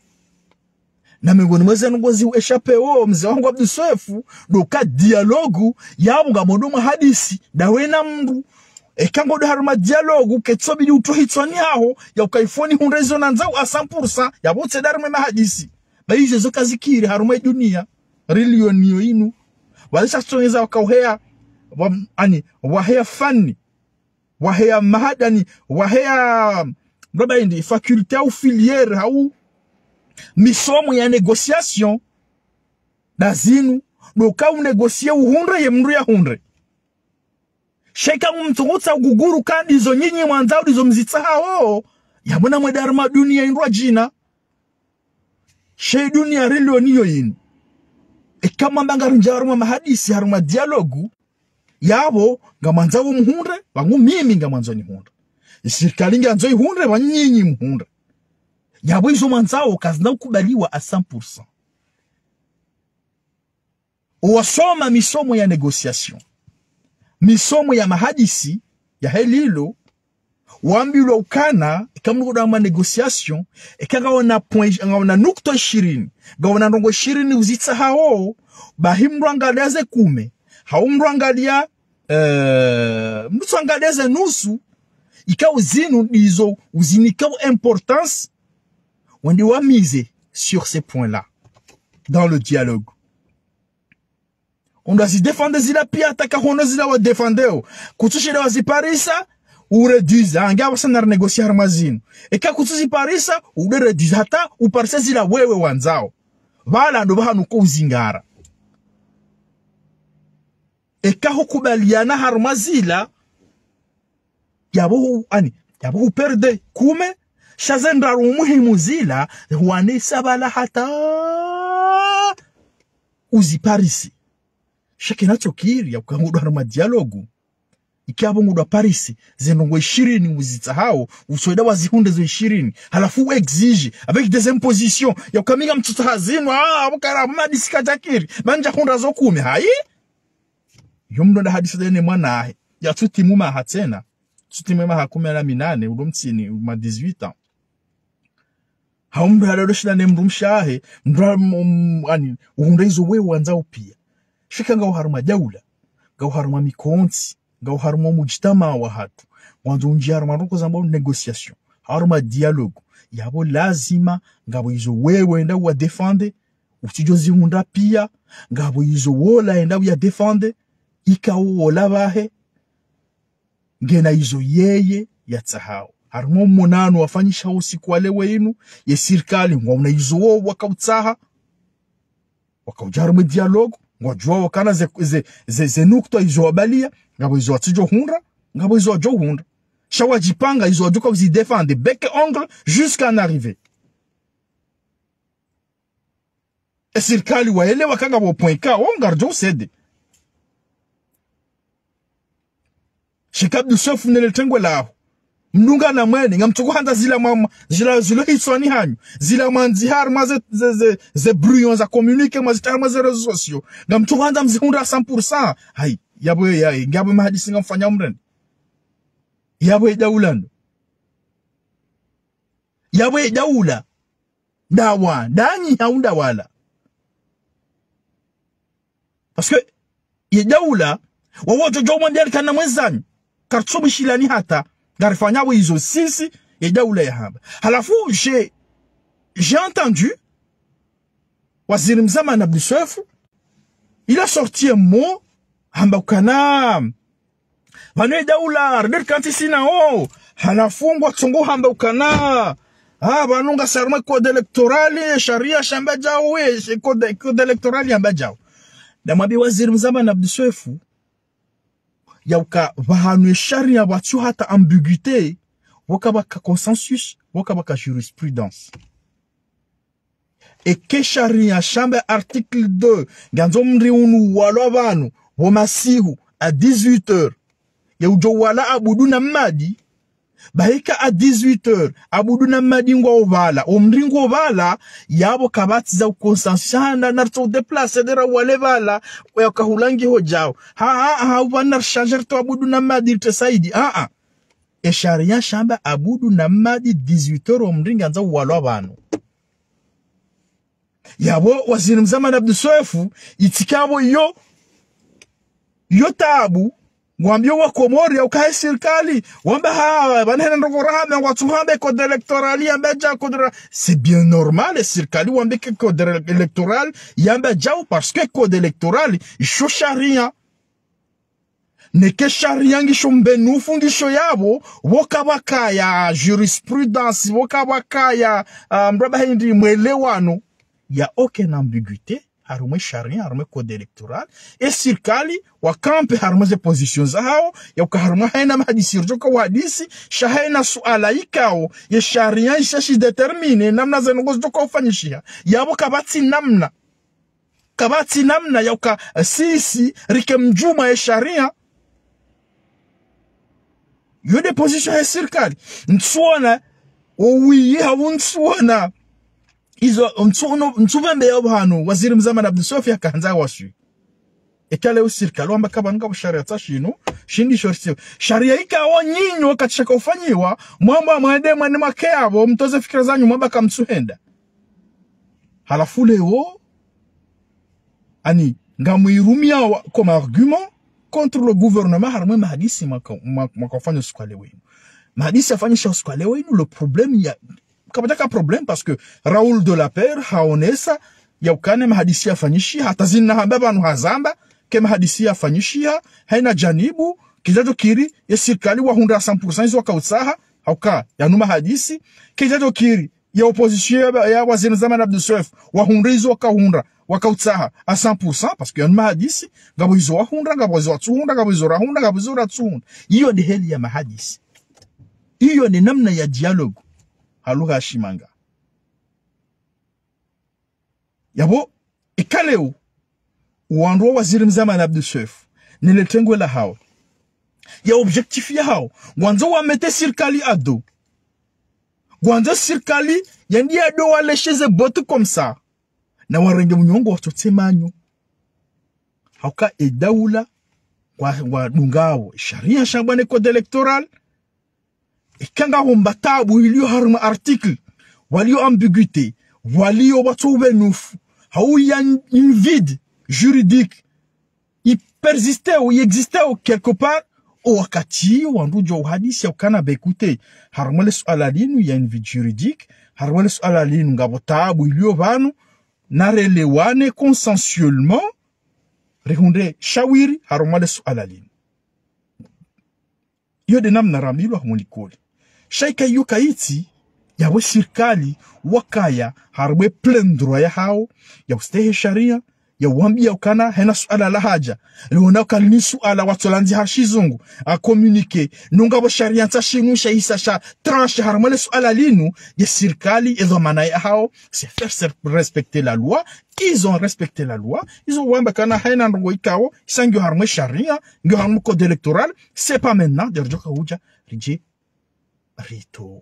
Na mengoni mwa ze ndrongoo zi ueshape wo, mze wahangu Abdou Soefo, ndo ka dialogue, yapvo ngamdjo mahadisi, ndawe na mdru. Eka ngodjo harumwa dialogue, ketso bidi utowe hitswani haho, ya uka il faut nihundre izo nandzao à cent pour cent, yapvo tsi nda harumwa mahadisi. Ba izo zo kazikiri harumwa dunia, riliyo niyo inu. Walisha tsongeza waka uheya, wa, ani, waheya fani. Waheya mahadani, waheya, mraba indi, faculté hau filière, hau misomo ya négociation, nda zinu, ndo ka unégocier uhundre ye mdru yahundre. Sha eka mtsungutsa uguguru ka ndizo nyinyi mwandzao ndizo mzitsahawo, yapvo namwende harumwa dunia indru adjina. Sha dunia rilo niyo inu. Eka mwamba ngarindjia harumwa mahadisi harumwa dialogue, yapvo ngamwandzao muhundre, pvangu mimi ngamwandzo nihundre. Sirikali ngiyandzo ihundre, pvanyu nyinyi muhundre. Yapvo izo mwandzao kazina ukubaliwa à cent pour cent. Owasoma misomo ya négociation, misomo ya mahadisi, yahe lilo, wambilwa ukana, eka mdru ngodjo harumwa négociation, eka ngawona point, ngawona nukta ishirini, ngawona ndrongoo ishirini uzitsahawo, bahi mdru angaliya ze kume, hau mdru angaliya, eh, mdru angaliya ze nusu, ikao zinu ndizo uzinikao importance, wende wa miser sur ces points-là, dans le dialogue. Ndo wazidéfendre zila piya hata ka hono zila wadéfendeo. Kutsushinda waziparisa, uréduise. Ange apvasa na renégocier harumwa zinu. Eka kutsuziparisa, ude réduise hata uparise zila wewe wandzao. Pvala ndo pvahanu ko uzingara. Eka hukubaliana harumwa zila, yapvo hu-, ani, yapvo huperde kume, sha ze ndraru muhimu zila, huwanesa pvala hata uziparise. Sha kinatsokiri ya uka ngodjo harumwa dialogue. Ika yapvo ngodjo parise, ze ndrongoo ishirini uzitsahawo, usoda wazihundre zo ishirini. Halafu u exige, avec des impositions, ya uka mi ngamtsutsaha zinu, ah, apvo kara, apvo mahadisi kadjakiri, ba ndjahundra zo kume, hayi? Yo mdru nda hadisi ndene mwana wahe. Ya tsutimu maha tsena. Tsutimu maha kume na minane, udo mtsini, ma dix-huit ans. Hau mndru halawa shinda ne mdrumshe wahe, mndru ha-, m-, m-, ani, uhundra izo wewe wandzao pia. Sha eka ngawe harumwa daula, ngawe harumwa mikontsi, ngawe harumwa mujitamaa wahatru, ngwandzo unjie harumwa ndrongoo zambwao négociation, harumwa dialogue. Yapvo lazima, ngapvo izo wewe wenda wa défendre, utsidjo zihundra pia, ngapvo izo wola yenda uya défendre, ikao wola pvahe, ngena izo yeye yatsahao. Harumwa omonano wafanyisha usiku wa leo inu, ye sirikali, ngwaona izo wo wakautsaha, wakaudja harumwa dialogue, ngwadjuao ukana ze, ze, ze, ze nukta izo wabalia, ngapvo izo watsidjo hundra, ngapvo izo wadjo hundra. Sha wadjipanga izo wadjo ka uzi défendre, bec et ongle, jusqu'à en arriver. E sirikali waelewa ka ngapvo point ka, wo ngaridjo céder. Sheikh Abdou Soefo ne le tengwe laho. Mdungana mwene, ngamtsuko handza zila mwa-, zila zilo hitswani hanyu. Zila mwandzi harumwa ze, ze, ze, ze brouillon za communiqué, mwazitria harumwa ze réseaux sociaux. Ngamtsuko handza mzihundre à cent pour cent. Hayi, yapvo ya, ngapvo mahadisi ngamfanya mrende. Yapvo ye daula ndo. Yapvo ye daula. Ndawa, ndanyi hau ndawala. Parce que ye daula, wawo djo djo mwambia likana mwezanyi, karitsubishilani hata, ngarifanyao izo sisi, ye daula yahamba. Halafu, j'ai, j'ai entendu, waziri mzamani Abdou Soefo, il a sorti un mot, hamba ukana, pvanu ye daula, rende rikantsi sina wo. Halafu ngwatsongo hamba ukana, ah, pvanu ngasi harumwa code électoral, sharia shamba djao, ye, she code, code électoral yamba djao. Namwambie waziri mzamani Abdou Soefo, yauka pvahanu ye sharia pvatsu hata ambiguïté, pvoka pvaka consensus, pvoka pvaka jurisprudence. Eka sharia shamba article deux, ngandzo mri unu walwa pvanu, pvo masihu, à dix-huit heures. Ye udjo walwa Abdou na Mmadi, bahi eka à dix-huit heures, Abdou na Mmadi ngwao pvala, omri ngwao pvala, yapvo kapvatsi za ukonsansana, naritso déplacer ndera wale pvala, yauka hulangi ho djao. Ha, ha, ha, upvanu narishanje ritowe Abdou na Mmadi rite Saidi, ha, ha. E sharia shamba Abdou na Mmadi dix-huit heures omri ngandzo walwa pvanu. Yapvo waziri mzamani Abdou Soefo, itsikapvo yo, yo tabu, ngwambio wa Komori yauka ye sirikali, wamba ha, pvanu hena ndrongoo rahamba, ngwatsu hamba code électoral yamba djao, code ra-, c'est bien normal, e sirikali wambe ke code électoral yamba djao, parce que code électoral, isho sharia. Neka e sharia ngisho mbenufu ngisho yapvo, pvoka pvakaya jurisprudence, pvoka pvakaya, ah, mraba hindri mwelewano, ya aucune ambiguïté, harumwa e sharia, harumwa e code électoral, e sirikali, wakampe harumwa ze positions zahao, yauka harumwa haina mahadisi ridjoka uhadisi, sha haina suala ikao, ye sharia isha shi déterminer, namna ze ndrongoo zidjoka ufanyishiha, yapvo kapvatsi namna. Kapvatsi namna yauka, eh, sisi, rike mdjuu mwa ye sharia. Yo nde position ya sirikali. Ntsuona, owiyi hau ntsuona. Izo, ntsuono, ntsupvembe yapvo pvanu, waziri mzamani Abdou Soefo yaka handza waswi. Eka leo sirikali wamba kapvanu ngapvo sharia tsa shinu, shindi shorisiwa. Sharia ikao nyinyi wakati shaka ufanyiwa, mwamba mwende mwani mwake yapvo, mtoze fikira zanyu mwamba kamtsuhenda. Halafu leo, ani, ngamwirumiao comme argument contre le gouvernement, harumwa e mahadisi mwaka, mwa-, mwaka ufanya usiku wa leo inu. Mahadisi yafanyisha usiku wa leo inu, le problème ya, kapvatsi ka problème, parce que Raoul de la Paix, haonesa, yaukana e mahadisi yafanyishiha, hata zinu nahamba pvanu hazamba, ke mahadisi yafanyishiha, haina janibu, kidjadjo kiri, ye sirikali wahundra à cent pour cent izo wakautsaha, hauka, yanu mahadisi, kidjadjo kiri, ya opposition ya, ya waziri mzamani Abdou Soefo, wahundra izo wakahundra, wakautsaha, à cent pour cent, parce que yanu mahadisi, ngapvo izo wahundra, ngapvo izo watsuhundra, ngapvo izo rahundra, ngapvo izo ratsuhundra. Iyo nde heli ya mahadisi. Iyo nde namna ya dialogue. Ha lugha ya shimanga. Yapvo, eka leo, owandru wa waziri mzamani Abdou Soefo, ne le tengwe lahao. Ya objectif yahao, ngwandzo wa mettre sirikali à dos. Ngwandzo sirikali, yende ya dos waleshe ze bottes comme ça. Na warenge mnyongo watsotse manyo. Hauka e daula, ngwa, ngwadungao. Sharia shambwa ne code électoral, eka ngahomba tabu ilio harumwa article, walio ambiguïté, walio watso ubenufu, hau ya un vide juridique, i persisté ou i existé ou quelque part, o wakati wandru djo uhadisi ya ukana, bah, écoutez, harumwa le suala linu ya un vide juridique, harumwa le suala linu ngapvo taabu ilio pvanu, na relewane consensuellement, rihundre shawiri harumwa le suala linu. Iyo nde namna rambilwa harumwa likoli. Sha ika iyo kayitsi, yapvo sirikali wakaya harumwa plein droit yahao, ya ustehi sharia, ya wambiya ukana hena suala lahadja. Liona uka linu suala watsolandzi ha shizungu, a communiqué, nunga pvo sharia ntsa shinu shahisa sha tranché harumwa le suala linu, ye sirikali, ye dhwamana yahao, c'est faire se-, respecter la loi. Ils ont respecté la loi, ils ont wamba kana haina ndrongo ikao, isa ngiyo harumwa sharia, ngiyo harumwa code électoral, c'est pas maintenant, nde ridjoka udja, ridje, ritowe.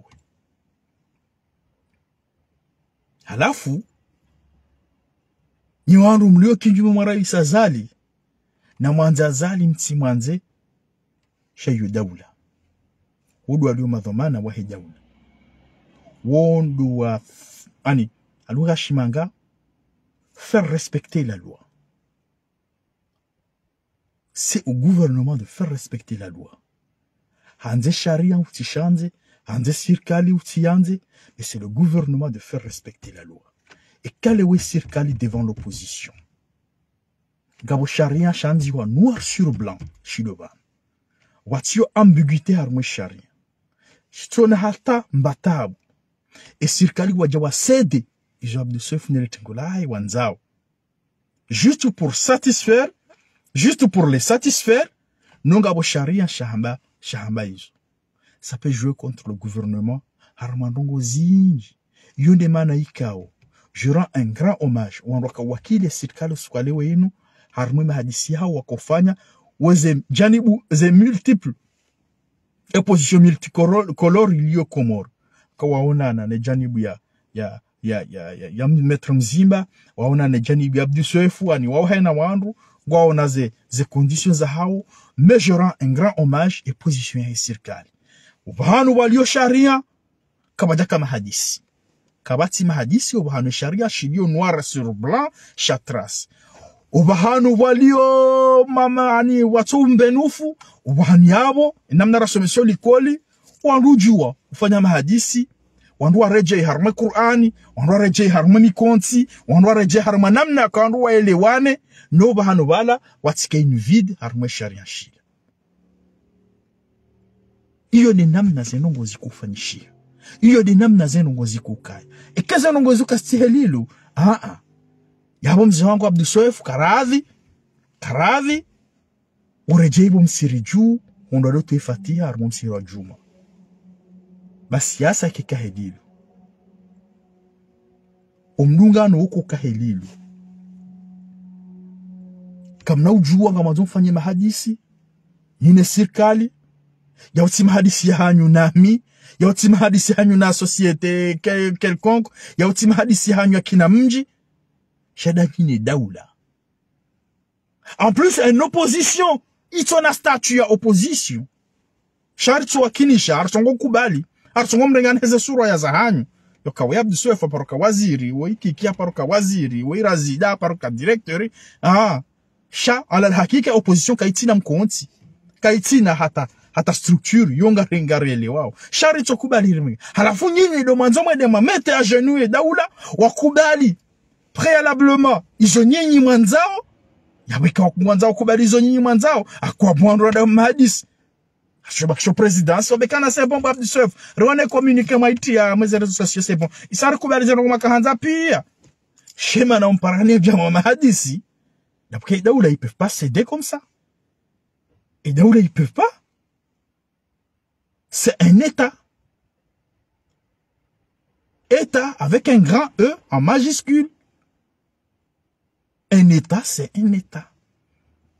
Halafu, nyi wandru mlio kinyume mwa Rais Azali, na mwandze Azali mtsi mwandze, sha iyo daula. Wo ndo walio madhwamana wahe daula. Wo ndo wa f-, ani, ha lugha shimanga, faire respecter la loi. C'est au gouvernement de faire respecter la loi. Handze sharia utsishandze, handze sirikali utsiyandze, mais c'est le gouvernement de faire respecter la loi. Eka leo sirikali devant l'opposition, ngapvo sharia shandziwa noir sur blanc, shilo pvanu. Watsiyo ambiguïté harumwa sharia. Shitsona hata mbatabu. E sirikali wadja wa céder, izo Abdou Soefo ne le tengo lahe wandzao. Juste pour satisfaire, juste pour les satisfaire, nunga pvo sharia shahamba, shahamba izo. Ça peut jouer contre le gouvernement, harumwa ndrongo zindji. Iyo nde mana ikao, je rends un grand hommage, wandru waka wakili sirikali usiku wa leo inu, harumwa mahadisi yahao wakofanya, weze janibu, ze multiples, e position multicolore, colore ilio Komoro. Ka waonana ne janibu ya, ya, ya, ya, ya, ya Maître Mzimba, waonana ne janibu ya Abdou Soefo, ani wao haina wandru, ngwaona ze, ze conditions zahao, mais je rends un grand hommage e position ya sirikali. Opvahanu walio sharia, kapvadjaka mahadisi. Kapvatsi mahadisi, opvahanu sharia shilio noir sur blanc, sha trace. Opvahanu walio mama, ani, watso umbenufu, opvahanu yapvo, namna rasomeswa likoli, wandru udjuwa ufanya mahadisi, wandru waredjei harumwa Kur'ani, wandru waredjei harumwa mikontsi, wandru waredjei harumwa namna ka wandru waelewane, no pvahanu pvala, watsike un vide harumwa sharia shila. Iyo nde namna ze ndrongo zikofanyishiha. Iyo nde namna ze ndrongo zikokaya. Eka ze ndrongo zikastihililo, aa. Yapvo mze wangu Abdou Soefo, karadhi, karadhi, uredjei pvo msiridju, hundra ndo twe fatiha, harumwa msiri wa djumwa. Basi yasa kekahililo. Omdungano uko kahililo. Kamna udjuwa ngamwandzo mfanye mahadisi, nyi ne sirikali, yautsi mahadisi yahanyu nami, yautsi mahadisi yahanyu na société quel-, quelconque, yautsi mahadisi yahanyu ya kina mdji, sha nda nyi ne daula. En plus, une opposition, itsona statut ya opposition. Sha ritso wakinisha, aritsongo kubali, aritsongo mrengane ze sura ya zahanyu. Yoka we Abdou Soefo paro ka waziri, we Ikiki paro ka waziri, we Razida paro ka directeur. Ah, sha, ala hakika opposition kaitsina mkontsi. Kaitsina hata, hata structure, yo nga renga rele wao. Sha ritso kubali rimwe. Halafu nyinyi ndo mwandzo mwende mwa mettre à genoux e daula, wakubali préalablement izo nyinyi mwandzao, yapvo eka mwandzao kubali izo nyinyi mwandzao, akwa mwandro nda mahadisi. Asho bakisho présidence, obekana c'est bon, Abdou Soefo. Riwane communiqué mwaitiya mwe ze réseaux sociaux, c'est bon. Isa rikubali zeno kuma kahandza piya. Shema na umparani ya djama mahadisi. Parce que e daula, ils peuvent pas céder comme ça. E daula, ils peuvent pas. C'est un État. État avec un grand E en majuscule. Un État, c'est un État.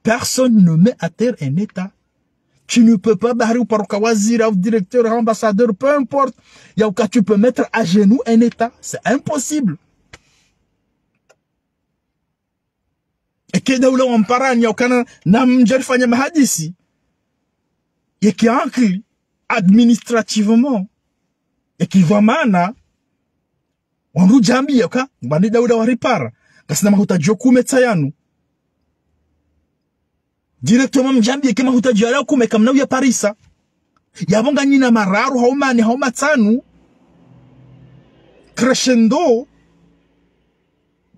Personne ne met à terre un État. Tu ne peux pas barrer ou par waziri ou directeur, ambassadeur, peu importe. Yahuka tu peux mettre à genoux un État. C'est impossible. Eka e daula wamparani yaukana namdje rifanye mahadisi, yeka ankili administrativement, yeka dhwamana, Wandru djambiya ka, mbani daula waripara. Ngasina mahutadjio kume tsayanu. Directement mdjambiye ke mahutadjio yala kume kamna uyaparisa. Yapvo nganyina mararu, hau mane, hau matsanu. Crescendo.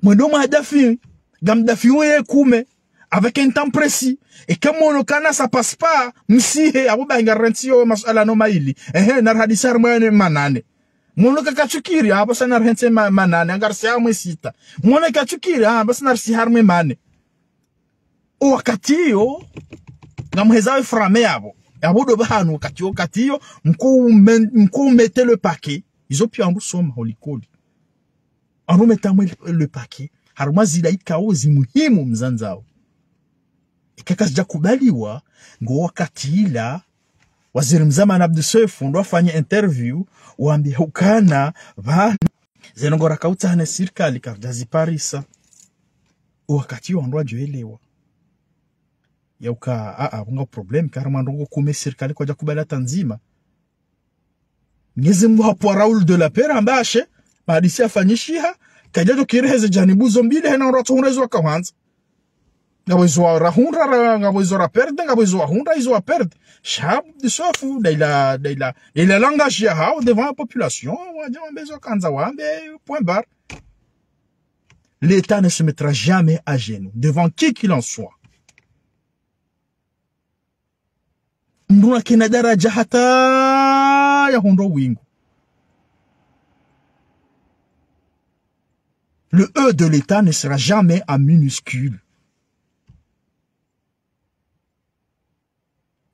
Mwendo mwa dafi, ngamdafi uye kume. Avec un temps précis. Eka mwono kana ça passe pas, msihe, apvo bahi ngarentsi yo masuala no mayili. Ehe, narihadisi harimwa ne manane. Mwono kakatsukiri, apvo sa narihentse ma-, manane, ngarisi harimwe sita. Mwono katsukiri, apvo sa narisi harimwe mane. O wakati yo, ngamheza we frame yapvo. Yapvo ndo pvahanu wakati yo, wakati yo, mko ume-, mko umete le paquet. Izo piya wandru soma ho likoli. Wandru meta mwe le, le paquet. Harumwa zila ikao zi muhimu mzandzao. Eka kazidja kubaliwa, ngo wakati ila, waziri mzamani Abdou Soefo, ndo afanya interview, wambiya ukana, pvanu, zeno ngo rakautsaha ne sirikali, karidja ziparisa. O wakati yo wandru wadjo elewa. Ya uka, a, a, pvunga problème, car mwandru ngo kume sirikali kwadja kubali hata ndzima. Mnyezi Mungu hapvwa Raoul de la Paix, amba ashe, mahadisi yafanyishiha, kadjadjo kiri heze janibu zo mbili, hena wandru watsohundra izo wakahwandza. Ngapvo izo wa-, rahundra, ra-, ngapvo izo raperde, ngapvo izo wahundra, izo waperde. Sha Abdou Soefo, daila, daila, daila langage yahao devant la population, wadja wambe izo wakandza wambe, point barre. L'État ne se mettra jamais à genoux, devant qui qu'il en soit. Mndru na kena daraja hata yahundro wingu. Le E de l'État ne sera jamais en minuscule.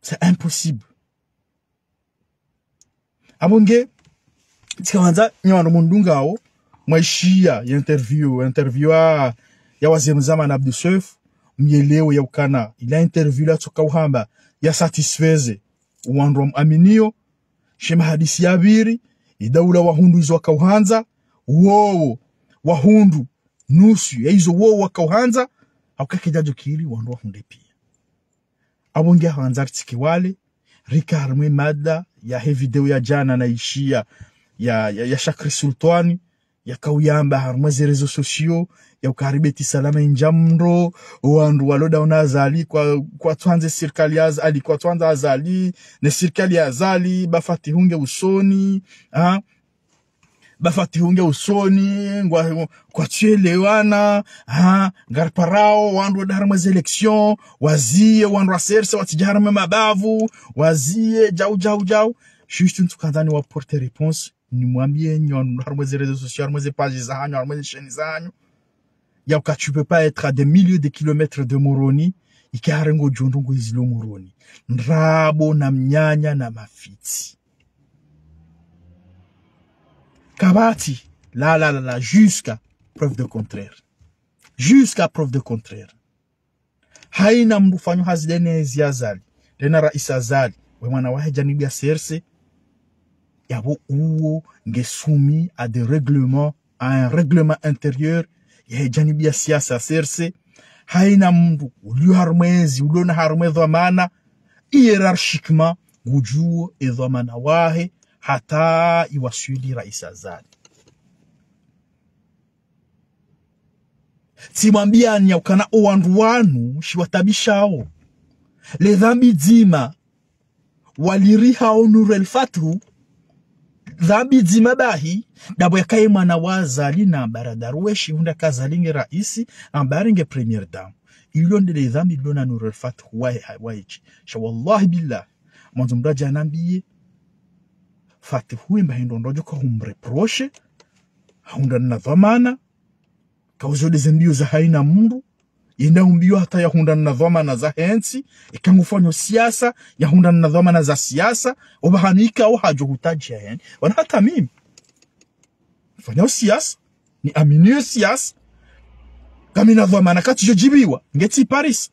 C'est impossible. Apvo nge, tsika wandza, nyi wandru mundungao, mwaishiya, ya interview, interview ya, ya waziri mzamani Abdou Soefo, myelewe ya ukana, ila interview la tsoka uhamba, ya satisfaire, wandru wamuaminiyo, she mahadisi yapviri, idaula wahundru izo wakauhandza, wowo, wahundru, nusu, ya izo wowo wakauhandza, hauka kidjadjo kiri, wandru wahundre piya. Apvo nge handza ritsike wale, rika harimwe mada yahe video ya djana naishiya ya, ya, ya Shakri Sultwani, yakauyamba harimwe ze réseaux sociaux, ya uka hari Beti Salama indja mndro, wandru walo dauna Azali, kwa, kwatsuhandze sirikali ya Azali, kwatsuhandza Azali, ne sirikali ya Azali, ba Fatihu nge usoni, ha? Ba Fatihu nge usoni, ngwa, kwatsuelewana, ha, ngariparao, wandru wende harimwe ze élection, waziye, wandru wa C R C watsidje harimwe mabavu, waziye, djau, djau, djau. Juste ntsukandza niwa porter réponse, nimwambiye nyi wandru harimwe ze réseaux sociaux, harimwe ze page zahanyu, harimwe ze chaîne zahanyu. Ya uka tu peux pas être à des milliers de kilomètres de Moroni, ike hari ngodjo ndrongo izilo Moroni. Ndrabo na mnyanya na mafitsi. Kapvatsi, la, la, la, la, jusqu'à preuve de contraire. Jusqu'à preuve de contraire. Haina mndru ufanyo hazi ndene ezi Azali, ndena rais Azali, we mwana wahe janibu ya C R C, yapvo uwo nge soumis à des règlements, à un règlement intérieur, yahe janibu ya siasa ya C R C. Haina mndru ulio harumwe ezi, uliona harumwe dhwamana, hiérarchiquement, ngudjuo edhwamana wahe, hata iwaswili rais Azali. Tsimwambiyani ya ukana owandru wanu shiwatabishao. Le dhambi dzima walirihao Nour El Fath, dhambi dzima bahi, ndapvo yakaye mwana wa Azali na Baradar weshi, hunda ka Azali nge raisi, na Baradar nge première dame. Ilo ndele dhambi lilo na Nour El Fath wa, wa ichi. Sha wallahi billah, mwandzo mndru adja anambiye, Fath huwe mba hindru ndrodjo ka humreproche, hahundra na dhwamana, kauzo ndeze mbiyo za haina mndru, yenda umbiyo hata yahundra na dhwamana za hentsi, ika ngufanyo siasa, yahundra na dhwamana za siasa, opvahanu ikao hadjo hutadjia heni. Wana hata mimi. Fanyao siasa, niaminio siasa, kamina dhwamana katsidjo djibiwa, ngetsi Paris.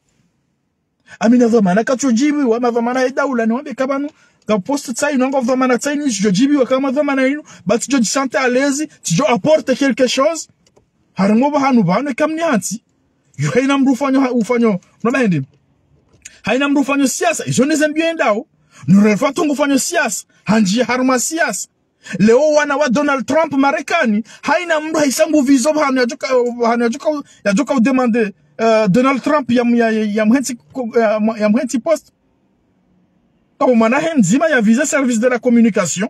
Amina dhwamana katsidjo djibiwa, madhwamana ya daula, niwambe ka pvanu, ka poste tsainu, ngo dhwamana tsainu, tsidjo djibiwa, kama dhwamana inu, ba tsidjo djisante à l'aise, tsidjo apporter quelque chose. Harimwa pvahanu pvanu, eka mnihantsi. Yo haina mndru ufanyo, ufanyo, mna bahendi. Haina mndru ufanyo siasa, izo ndeze mbiyo yendao. Nour El Fath ngufanyo siasa, handjiya harimwa siasa. Leo wana wa Donald Trump Marekani, haina mndru haisa nguvu izo pvahanu yadjoka, pvahanu yadjoka, yadjoka udemande, eh, Donald Trump ya, ya, ya, yamhentsi ko-, ya, yamhentsi poste. Ngapvo mwana wahe mdzima yavize service de la communication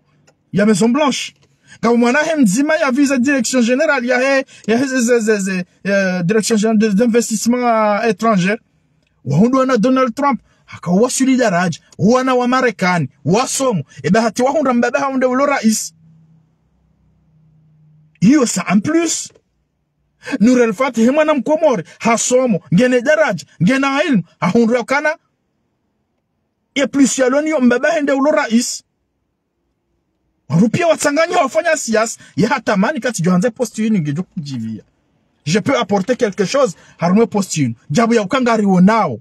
ya Maison Blanche. Ngapvo mwana wahe mdzima yavize direction générale yahe, yahe ze, ze, ze, ze, eh, direction générale de, d'investissement, euh, étranger. Wahundru wana Donald Trump, haka waswili daradja, wana wa Marekani, wasomo, eba hata wahundra mbaba hawo nde ulo rais. Iyo sa en plus. Nour El Fath he mwana mkomori, hasomo, ngena daradja, ngena ilmu, hahundru ukana, ye plus yalo nayo mbaba hahe nde ulo rais. Wandru pia watsanganya wafanya siasa, ye hatamani katsi djo handza poste yinu ngedjo kudjipviya. Je peux apporter quelque chose, harumwa ye poste yinu. Djabu ya uka ngariwonao.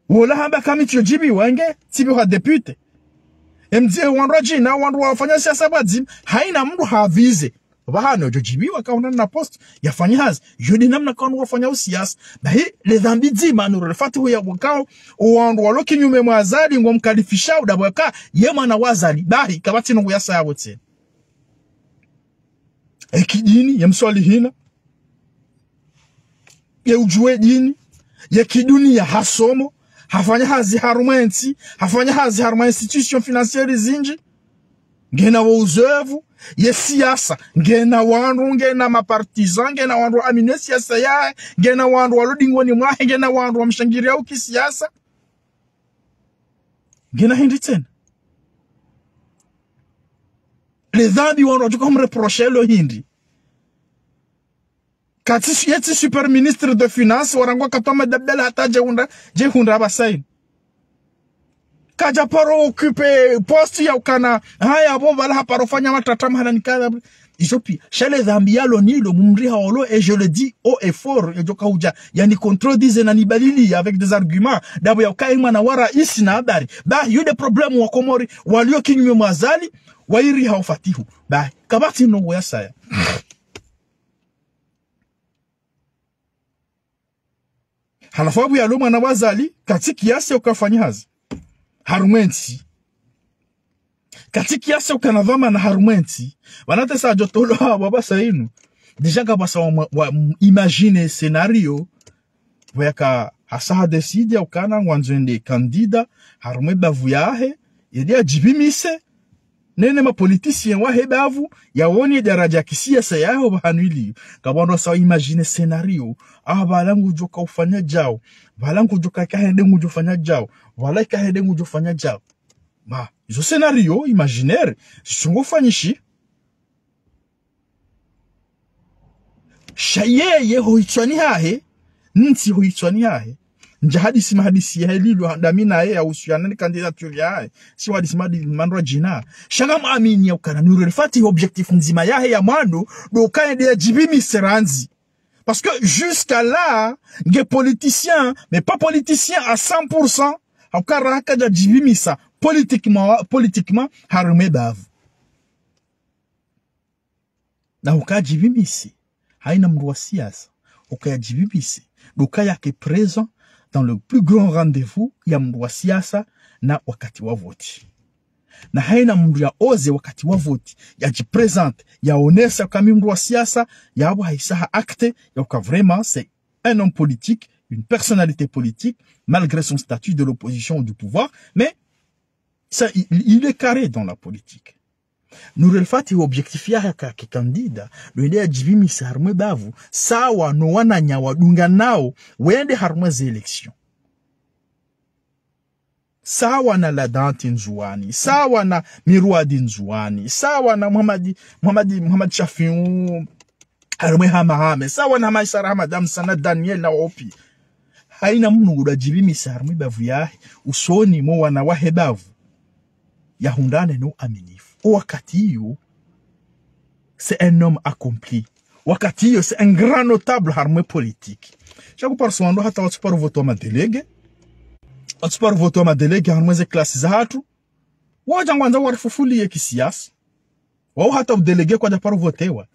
Wola hamba kami tsidjo djipviwa nge, tsipviwa député. Emdzi wandru wadjina, wandru wafanya siasa pvadzima, haina mndru havize. Pvahanu yadjo djipviwa kahundra na poste, yafanya hazi. Yo nde namna wandru wafanya usiasa. Bahi, le dhambi dzima, Nour El Fath huya wakao, wandru walo kinyume mwa Azali, ngwamkalifishao, dapvo yaka, ye mwana wa Azali. Bahi, kapvatsi ndrongo yasaya wotsena. Ye kidini, ye mswalihina. Ye udjuwe dini, ye kiduniya hasomo, hafanya hazi harumwa entsi, hafanya hazi harumwa institution financière zindji, ngena wo uzoevu, ye siasa, ngena wandru, ngena mapartisans, ngena wandru waamini ye siasa yahe, ngena wandru walo dingoni mwahe, ngena wandru wamshangiriya ukisiasa. Ngena hindri tsena. Le dhambi wandru wadjoka humreprocher lo hindri. Katsi, yetsi super ministre de finance, warangwa katwa madabdala hata djehundra, djehundra apvasa inu. Kadja paro occuper poste ya ukana, haya, apvo pvala haparo fanya matata mahala nikala. Izo pia, sha le dhambi yalo nalo, mumriha olo, et je le dis haut et fort, yadjoka udja, yani contredire na nibalili avec des arguments, dapvo ya uka ye mwana wa rais na habari. Bahi, yo nde problème wa Komori, walio kinyume mwa Azali, wayiriha ufatihu. Bahi, kapvatsi ndrongo yasaya. Halafu apvo yalo mwana wa Azali, katsi kiasi ya ukafanya hazi harumwa entsi. Katsi kiasi ya ukana dhwamana harumwa entsi. Pvanu tesa djotolo apvasa inu. Déjà ngapvasa wa, wa, wa imaginer scénario. Pvoyaka hasa hadécider ya ukana ngwandzo yende candidat harumwa ye bavu yahe, yende yadjipvimise, nene mapoliticiens wahe bavu, yawone daradja kisiasa yaho pvahanu yiliyo. Ngapvo wandru wasa wa imaginer scénario, ah, pvala ngudjoka ufanya djao, pvala ngudjoka kahende ngudjofanya djao, pvala kahende ngudjofanya djao. Ma, izo scénario imaginaire, zitsungo fanyishi. Sha yeye ho hitswani hahe, ntsi ho hitswani hahe. Ndja hadisi mahadisi yahe lilo, ndami naye yahusiana ni candidature yahe. Si hadisi madi, mandrwa djina. Sha ngamwamini ya ukana Nour El Fath, objectif ndzima yahe ya mwando, ndo uka yende yadjipvimise randzi. Parce que jusqu'à là, nge politicien, mais pas politicien à cent pour cent, ha ukana hakadja djipvimisa politiquement, politiquement, harumwa ye bavu. Na uka yadjipvimise, haina mndru wa siasa, uka yadjipvimise, ndo uka yake présent dans le plus grand rendez-vous ya mndru wa siasa na wakati wa voti. Na haina mndru ya oser wakati wa voti, yadjiprésenter, yaonesa uka mi mndru wa siasa, yapvo haisa ha acter, ya uka vraiment, c'est un homme politique, une personnalité politique, malgré son statut de l'opposition ou du pouvoir, mais ça, il, il est carré dans la politique. Nour El Fath, objectif yahe ka, ke candidat, ndo yende yadjipvimise harumwa ye bavu, sawa no wananya wadunga nao, wende harumwa ze élections. Sawa na Ladhanti Ndzuwani, sawa na Mirwadi Ndzuwani, sawa na Mohamed, Mohamed, Mohamed Shafiu, harumwa Hamahame, sawa na Maisara Hamada Msa na Daniel na Opi. Haina mndru ngudjo djipvimisa harumwa ye bavu yahe, usoni mwa wana wahe bavu. Yahundrane no uaminifu. O wakati iyo, c'est un homme accompli. Wakati iyo, c'est un grand notable harumwa ye politique. Sha kuparisa wandru hata watsuparo votewa madélégués. Watsuparo votewa madélégués harumwa ze classes zahatru. Wadja ngwandzo warifufuliye kisiasa. Wawo hata udélégué kwadja paro votewa.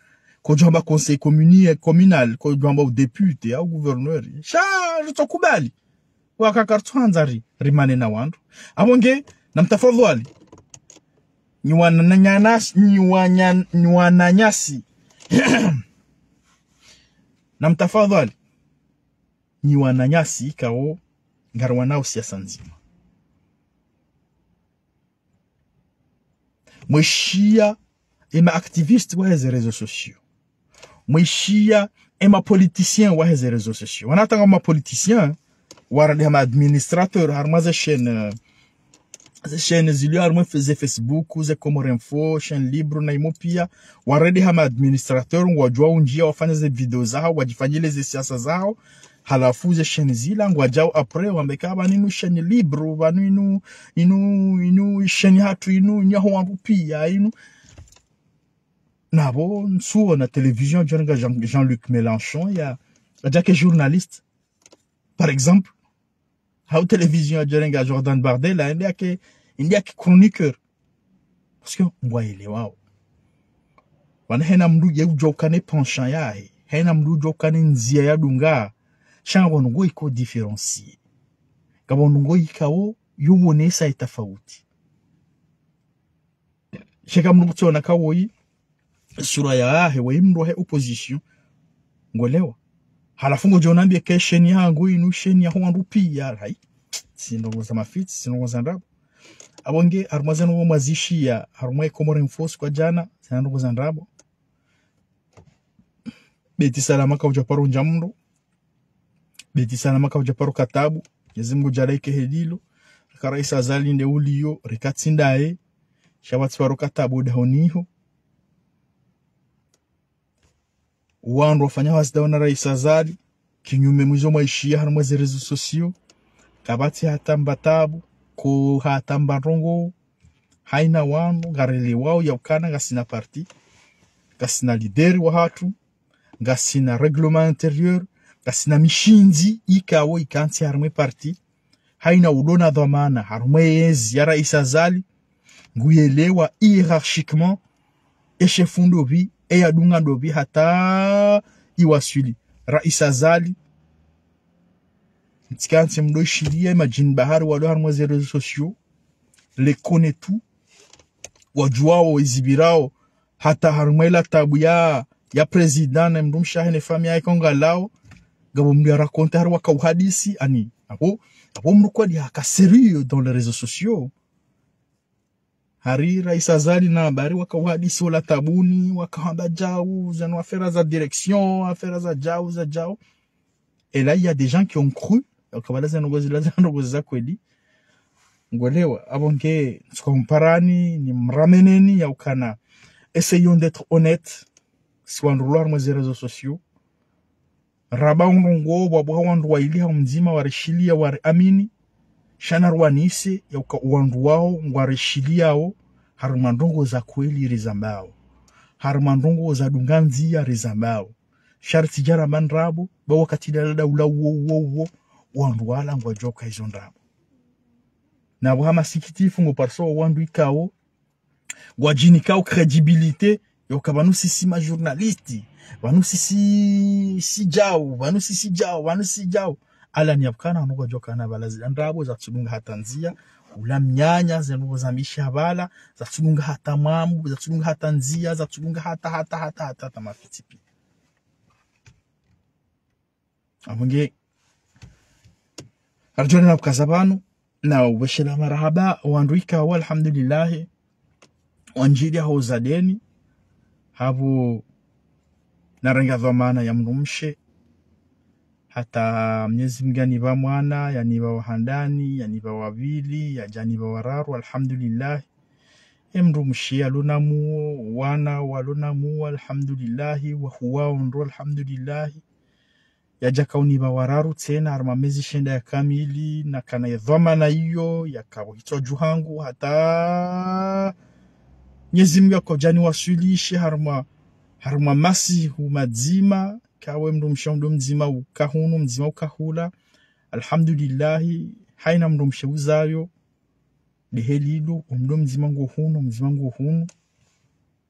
Kodjo hamba conseil communi-, communal, kodjo hamba udéputé, au gouverneur. Sha, ritsokubali. Waka karitsuhandza ri, rimane na wandru. Apvo nge, namtafadhwali. Nyi wananyasi, nyi wanya-, nyi wananyasi. Na mtafadhali. Nyi wananyasi ikao ngariwanao siasa ndzima. Mwishiya ema activistes wahe ze réseaux sociaux. Mwishiya ema politiciens wahe ze réseaux sociaux. Wana tanga ma politiciens, wala nde hama administrateurs, harumwa ze chaînes, ze chaînes zilio harumwa fe-, ze Facebook, ze Comores Info, Chaîne Libre, na imo pia, wala nde hama administrateurs, ngwadjuao undjia wafanye ze video zawo, wadjifanyile ze siasa zawo, halafu ze chaînes zila, ngwadjao après, wambe ka pvanu inu chaîne libre, pvanu inu, inu, inu chaîne hatru inu, nyaho wangu pia, inu. Na pvo ntsuona télévision yadjorenga Jean, Jean-Luc Mélenchon, ya, yadjake journaliste, par exemple. Hau télévision yadjorenga Jordan Bardella, ende yake, ende yake chroniqueur. Parce que ngwaelewao. Pvanu hena mndru ye udjo ukane penchant yahe. Hena mndru udjo ukane ndzia yadunga. Sha ngapvo ndrongoo iko différencier. Ngapvo ndrongoo ikao, yo wonesa itafauti. Sha eka mndru kutsuona ka woyi, sura yahe, woyi mndru wahe opposition. Ngwelewa. Halafu ngodjo nambie ke chaîne yahangu inu, chaîne yaho wandru pia, hayi. Tsi ndrongoo za mafitsi, tsi ndrongoo za ndrabo. Apvo nge, harumwa ze ndrongoo mwazishiya, harumwa ye Comores Info siku ya djana, zina ndrongoo za ndrabo. Beti Salama kaudja paro ndja mndru. Beti Salama kaudja paro katabu. Mnyezi Mngu djalaike helilo. Reka Raisi Azali nde uliyo, reka tsi ndaye. Sha pvatsi paro katabu dahoni ho. Wandru wafanya hazi daho na Raisi Azali, kinyume mwizo mwaishiya harumwa ze réseaux sociaux, kapvatsi hata mba tabu, ko hata mba ndrongoo, haina wandru, ngarelewao ya ukana ngasina parti, ngasina leader wahatru, ngasina règlement intérieur, ngasina mishindzi ikao ikantsi harumwa ye parti, haina udjo na dhwamana harumwa ye ezi ya Raisi Azali, nguyelewa hiérarchiquement, e shefu ndopvi, e yadunga ndopvi hata iwaswili. Raisi Azali, ntsikantsi mdjo ishiliya, madjini bahari walo harumwa ze réseaux sociaux, les connaît tous, wadjuwao izipvirao, hata harumwa ila tabu ya, ya président na mndru mshe wahe ne famille yahe konga lao, ngapvo mndru ya raconte hari waka uhadisi, ani, apvo, apvo mndru kwadi haka sérieux dans les réseaux sociaux. Hari Raisi Azali na Abari waka uhadisi ola tabuni, waka hamba djau, zanu affaire za direction, affaire za djau, za djau. Et là, il y a des gens qui ont cru, donc voilà, zanu ndrongoo zila, zanu ndrongoo za kweli. Ngwelewa, apvo nge, ntsuka mparani, ni mrameneni, ya ukana. Essayons d'être honnêtes. Si wandru lo harumwa ze réseaux sociaux. Ramba undrongoo, pvwapvo ha wandru waili ha mdzima, warishiliya, wariamini. Sha na rwanise, ya uka wandru wao, ngwarishiliyao, harumwa ndrongoo za kweli rizambao. Harumwa ndrongoo za dunga ndzia rizambao. Sha ritsidja ramba ndrabo, ba wakati dala daula uwo, uwo, uwo, wandru wala ngwadjo uka izo ndrabo. Na pvo ha masikitifu ngo parisa wandru ikao, ngwadjinikao crédibilité, yoka pvanu sisi ma journalistes, pvanu sisi si djau, pvanu sisi djau, pvanu sisi djau. Ala ni apvo kana, anu ngwadjo kana pvala zila ndrabo, zatsudunga hata ndzia, ula mnyanya, ze ndrongoo za misha pvala, zatsudunga hata mwambu, zatsudunga hata ndzia, zatsudunga hata, hata, hata, hata, hata mafitsi pia. Apvo nge, aridjone na pvukaza pvanu, na upveshela marahaba, wandru ikao, alhamdulillahi, wandjiliya ho uzadeni, hapvo narenga dhwamana ya mndru mshe, hata Mnyezi Mngu yanipva mwana, yanipva wa handani, yanipva wavili, yadjanipva wararu, alhamdulillahi. E mndru mshe yalo na muo, wana walo na muo, alhamdulillahi, wahuwao ndro, alhamdulillahi. Yadjaka unipva wararu tsena, harumwa mezi shenda ya kamili, nakana ye dhwamana iyo, yakapvo hitswa dju hangu, hata Mnyezi Mngu yakodjani waswilishe, harumwa, harumwa masihu madzima, kawe mndru mshe mndru mdzima uka hunu, mdzima uka hula. Alhamdulillahi, haina mndru mshe uzayo, dehe lilo, o mndru mdzima ngo hunu, mdzima ngo hunu.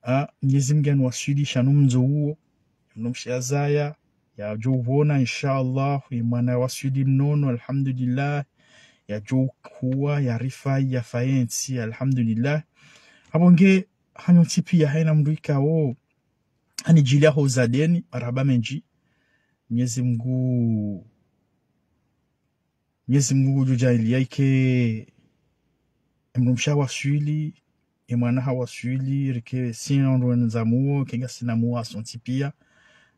Ah, Mnyezi Mngu yaniwaswilisha no mndzo uwo. Mndru mshe yazaya, yadjo upvona, inshallah, ye mwana waswili mnono, alhamdulillah. Yadjo ukuwa, yarifa, yafaye ntsi, alhamdulillah. Apvo nge hanyu ntsi pia haina mndru ikao hanidjiliya ho uzadeni, marahaba mendji. Mnyezi Mngu, Mnyezi Mngu ngudjo djaaliya ike emndru mshe hawaswili, emwana hawaswili, rike sina ndo ndzamuo, kenga sina muo hasontsi pia.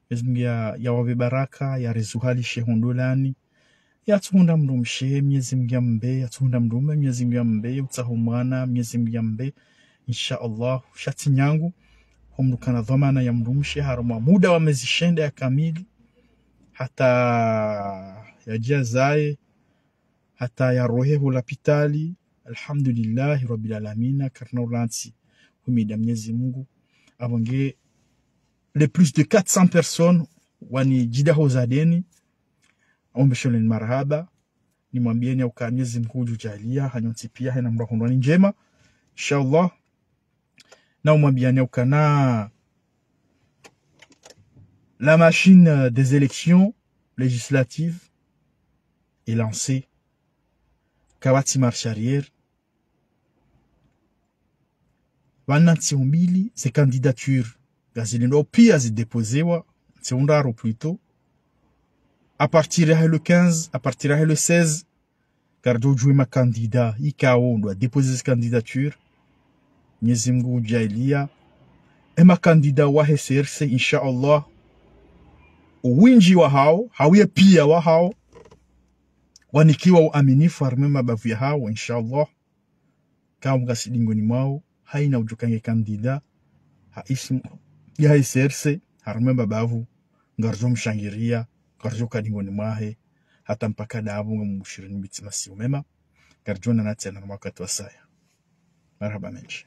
Mnyezi Mngu ya, yawapve baraka, yarezuhalishe hondolani. Yatsuhundra mndru mshe, Mnyezi Mngu yambe, yatsuhundra mndru mme, Mnyezi Mngu yambe, utsaho mwana, Mnyezi Mngu yambe. Insha Allah, sha tsi nyangu, ho mndru kana dhwamana ya mndru mshe, harumwa muda wa mezi shenda ya kamili, hata yadje yazaye, hata yarohe ho lapitali, alhamdulillahi rabbil alamina, karina ulantsi, humida Mnyezi Mngu. Apvo nge les plus de quatre cents personnes wanidjiliya ho uzadeni, aumbe sholeni marahaba, nimwambieni ya uka Mnyezi Mngu ngudjo djaaliya, hanyu ntsi pia, haina mndru ahundrwa ni ndjema, insha Allah. Na umwambiani ya uka na la machine des élections législatives est lancée. Kapvatsi marche arrière. Pvanu ntsihu mbili ze candidature ngazilindwao pia zidepozewa, ntsihu ndraru plutôt. À partir ya le quinze, à partir ya le seize, ngaridjo udjuwa ema candidat ikao ndo wadepose ze candidature. Mnyezi Mngu ngudjo djaaliya ema candidat wahe C R C, insha Allah, owindji wahao, hau ye pia wahao, wanikiwa uaminifu harumwa emabavu yahao, insha Allah. Kamwe ngasi dingoni mwao, haina udjo ka nge candidat ha ismu yahe C R C, harumwa emabavu, ngaridjo mshangiriya, ngaridjo ka dingoni mwahe, hata mpaka ndapvo, ngamumbushireni mbitsi masihu mema, ngaridjo onana tsena wakati wasaya. Marahaba mendji.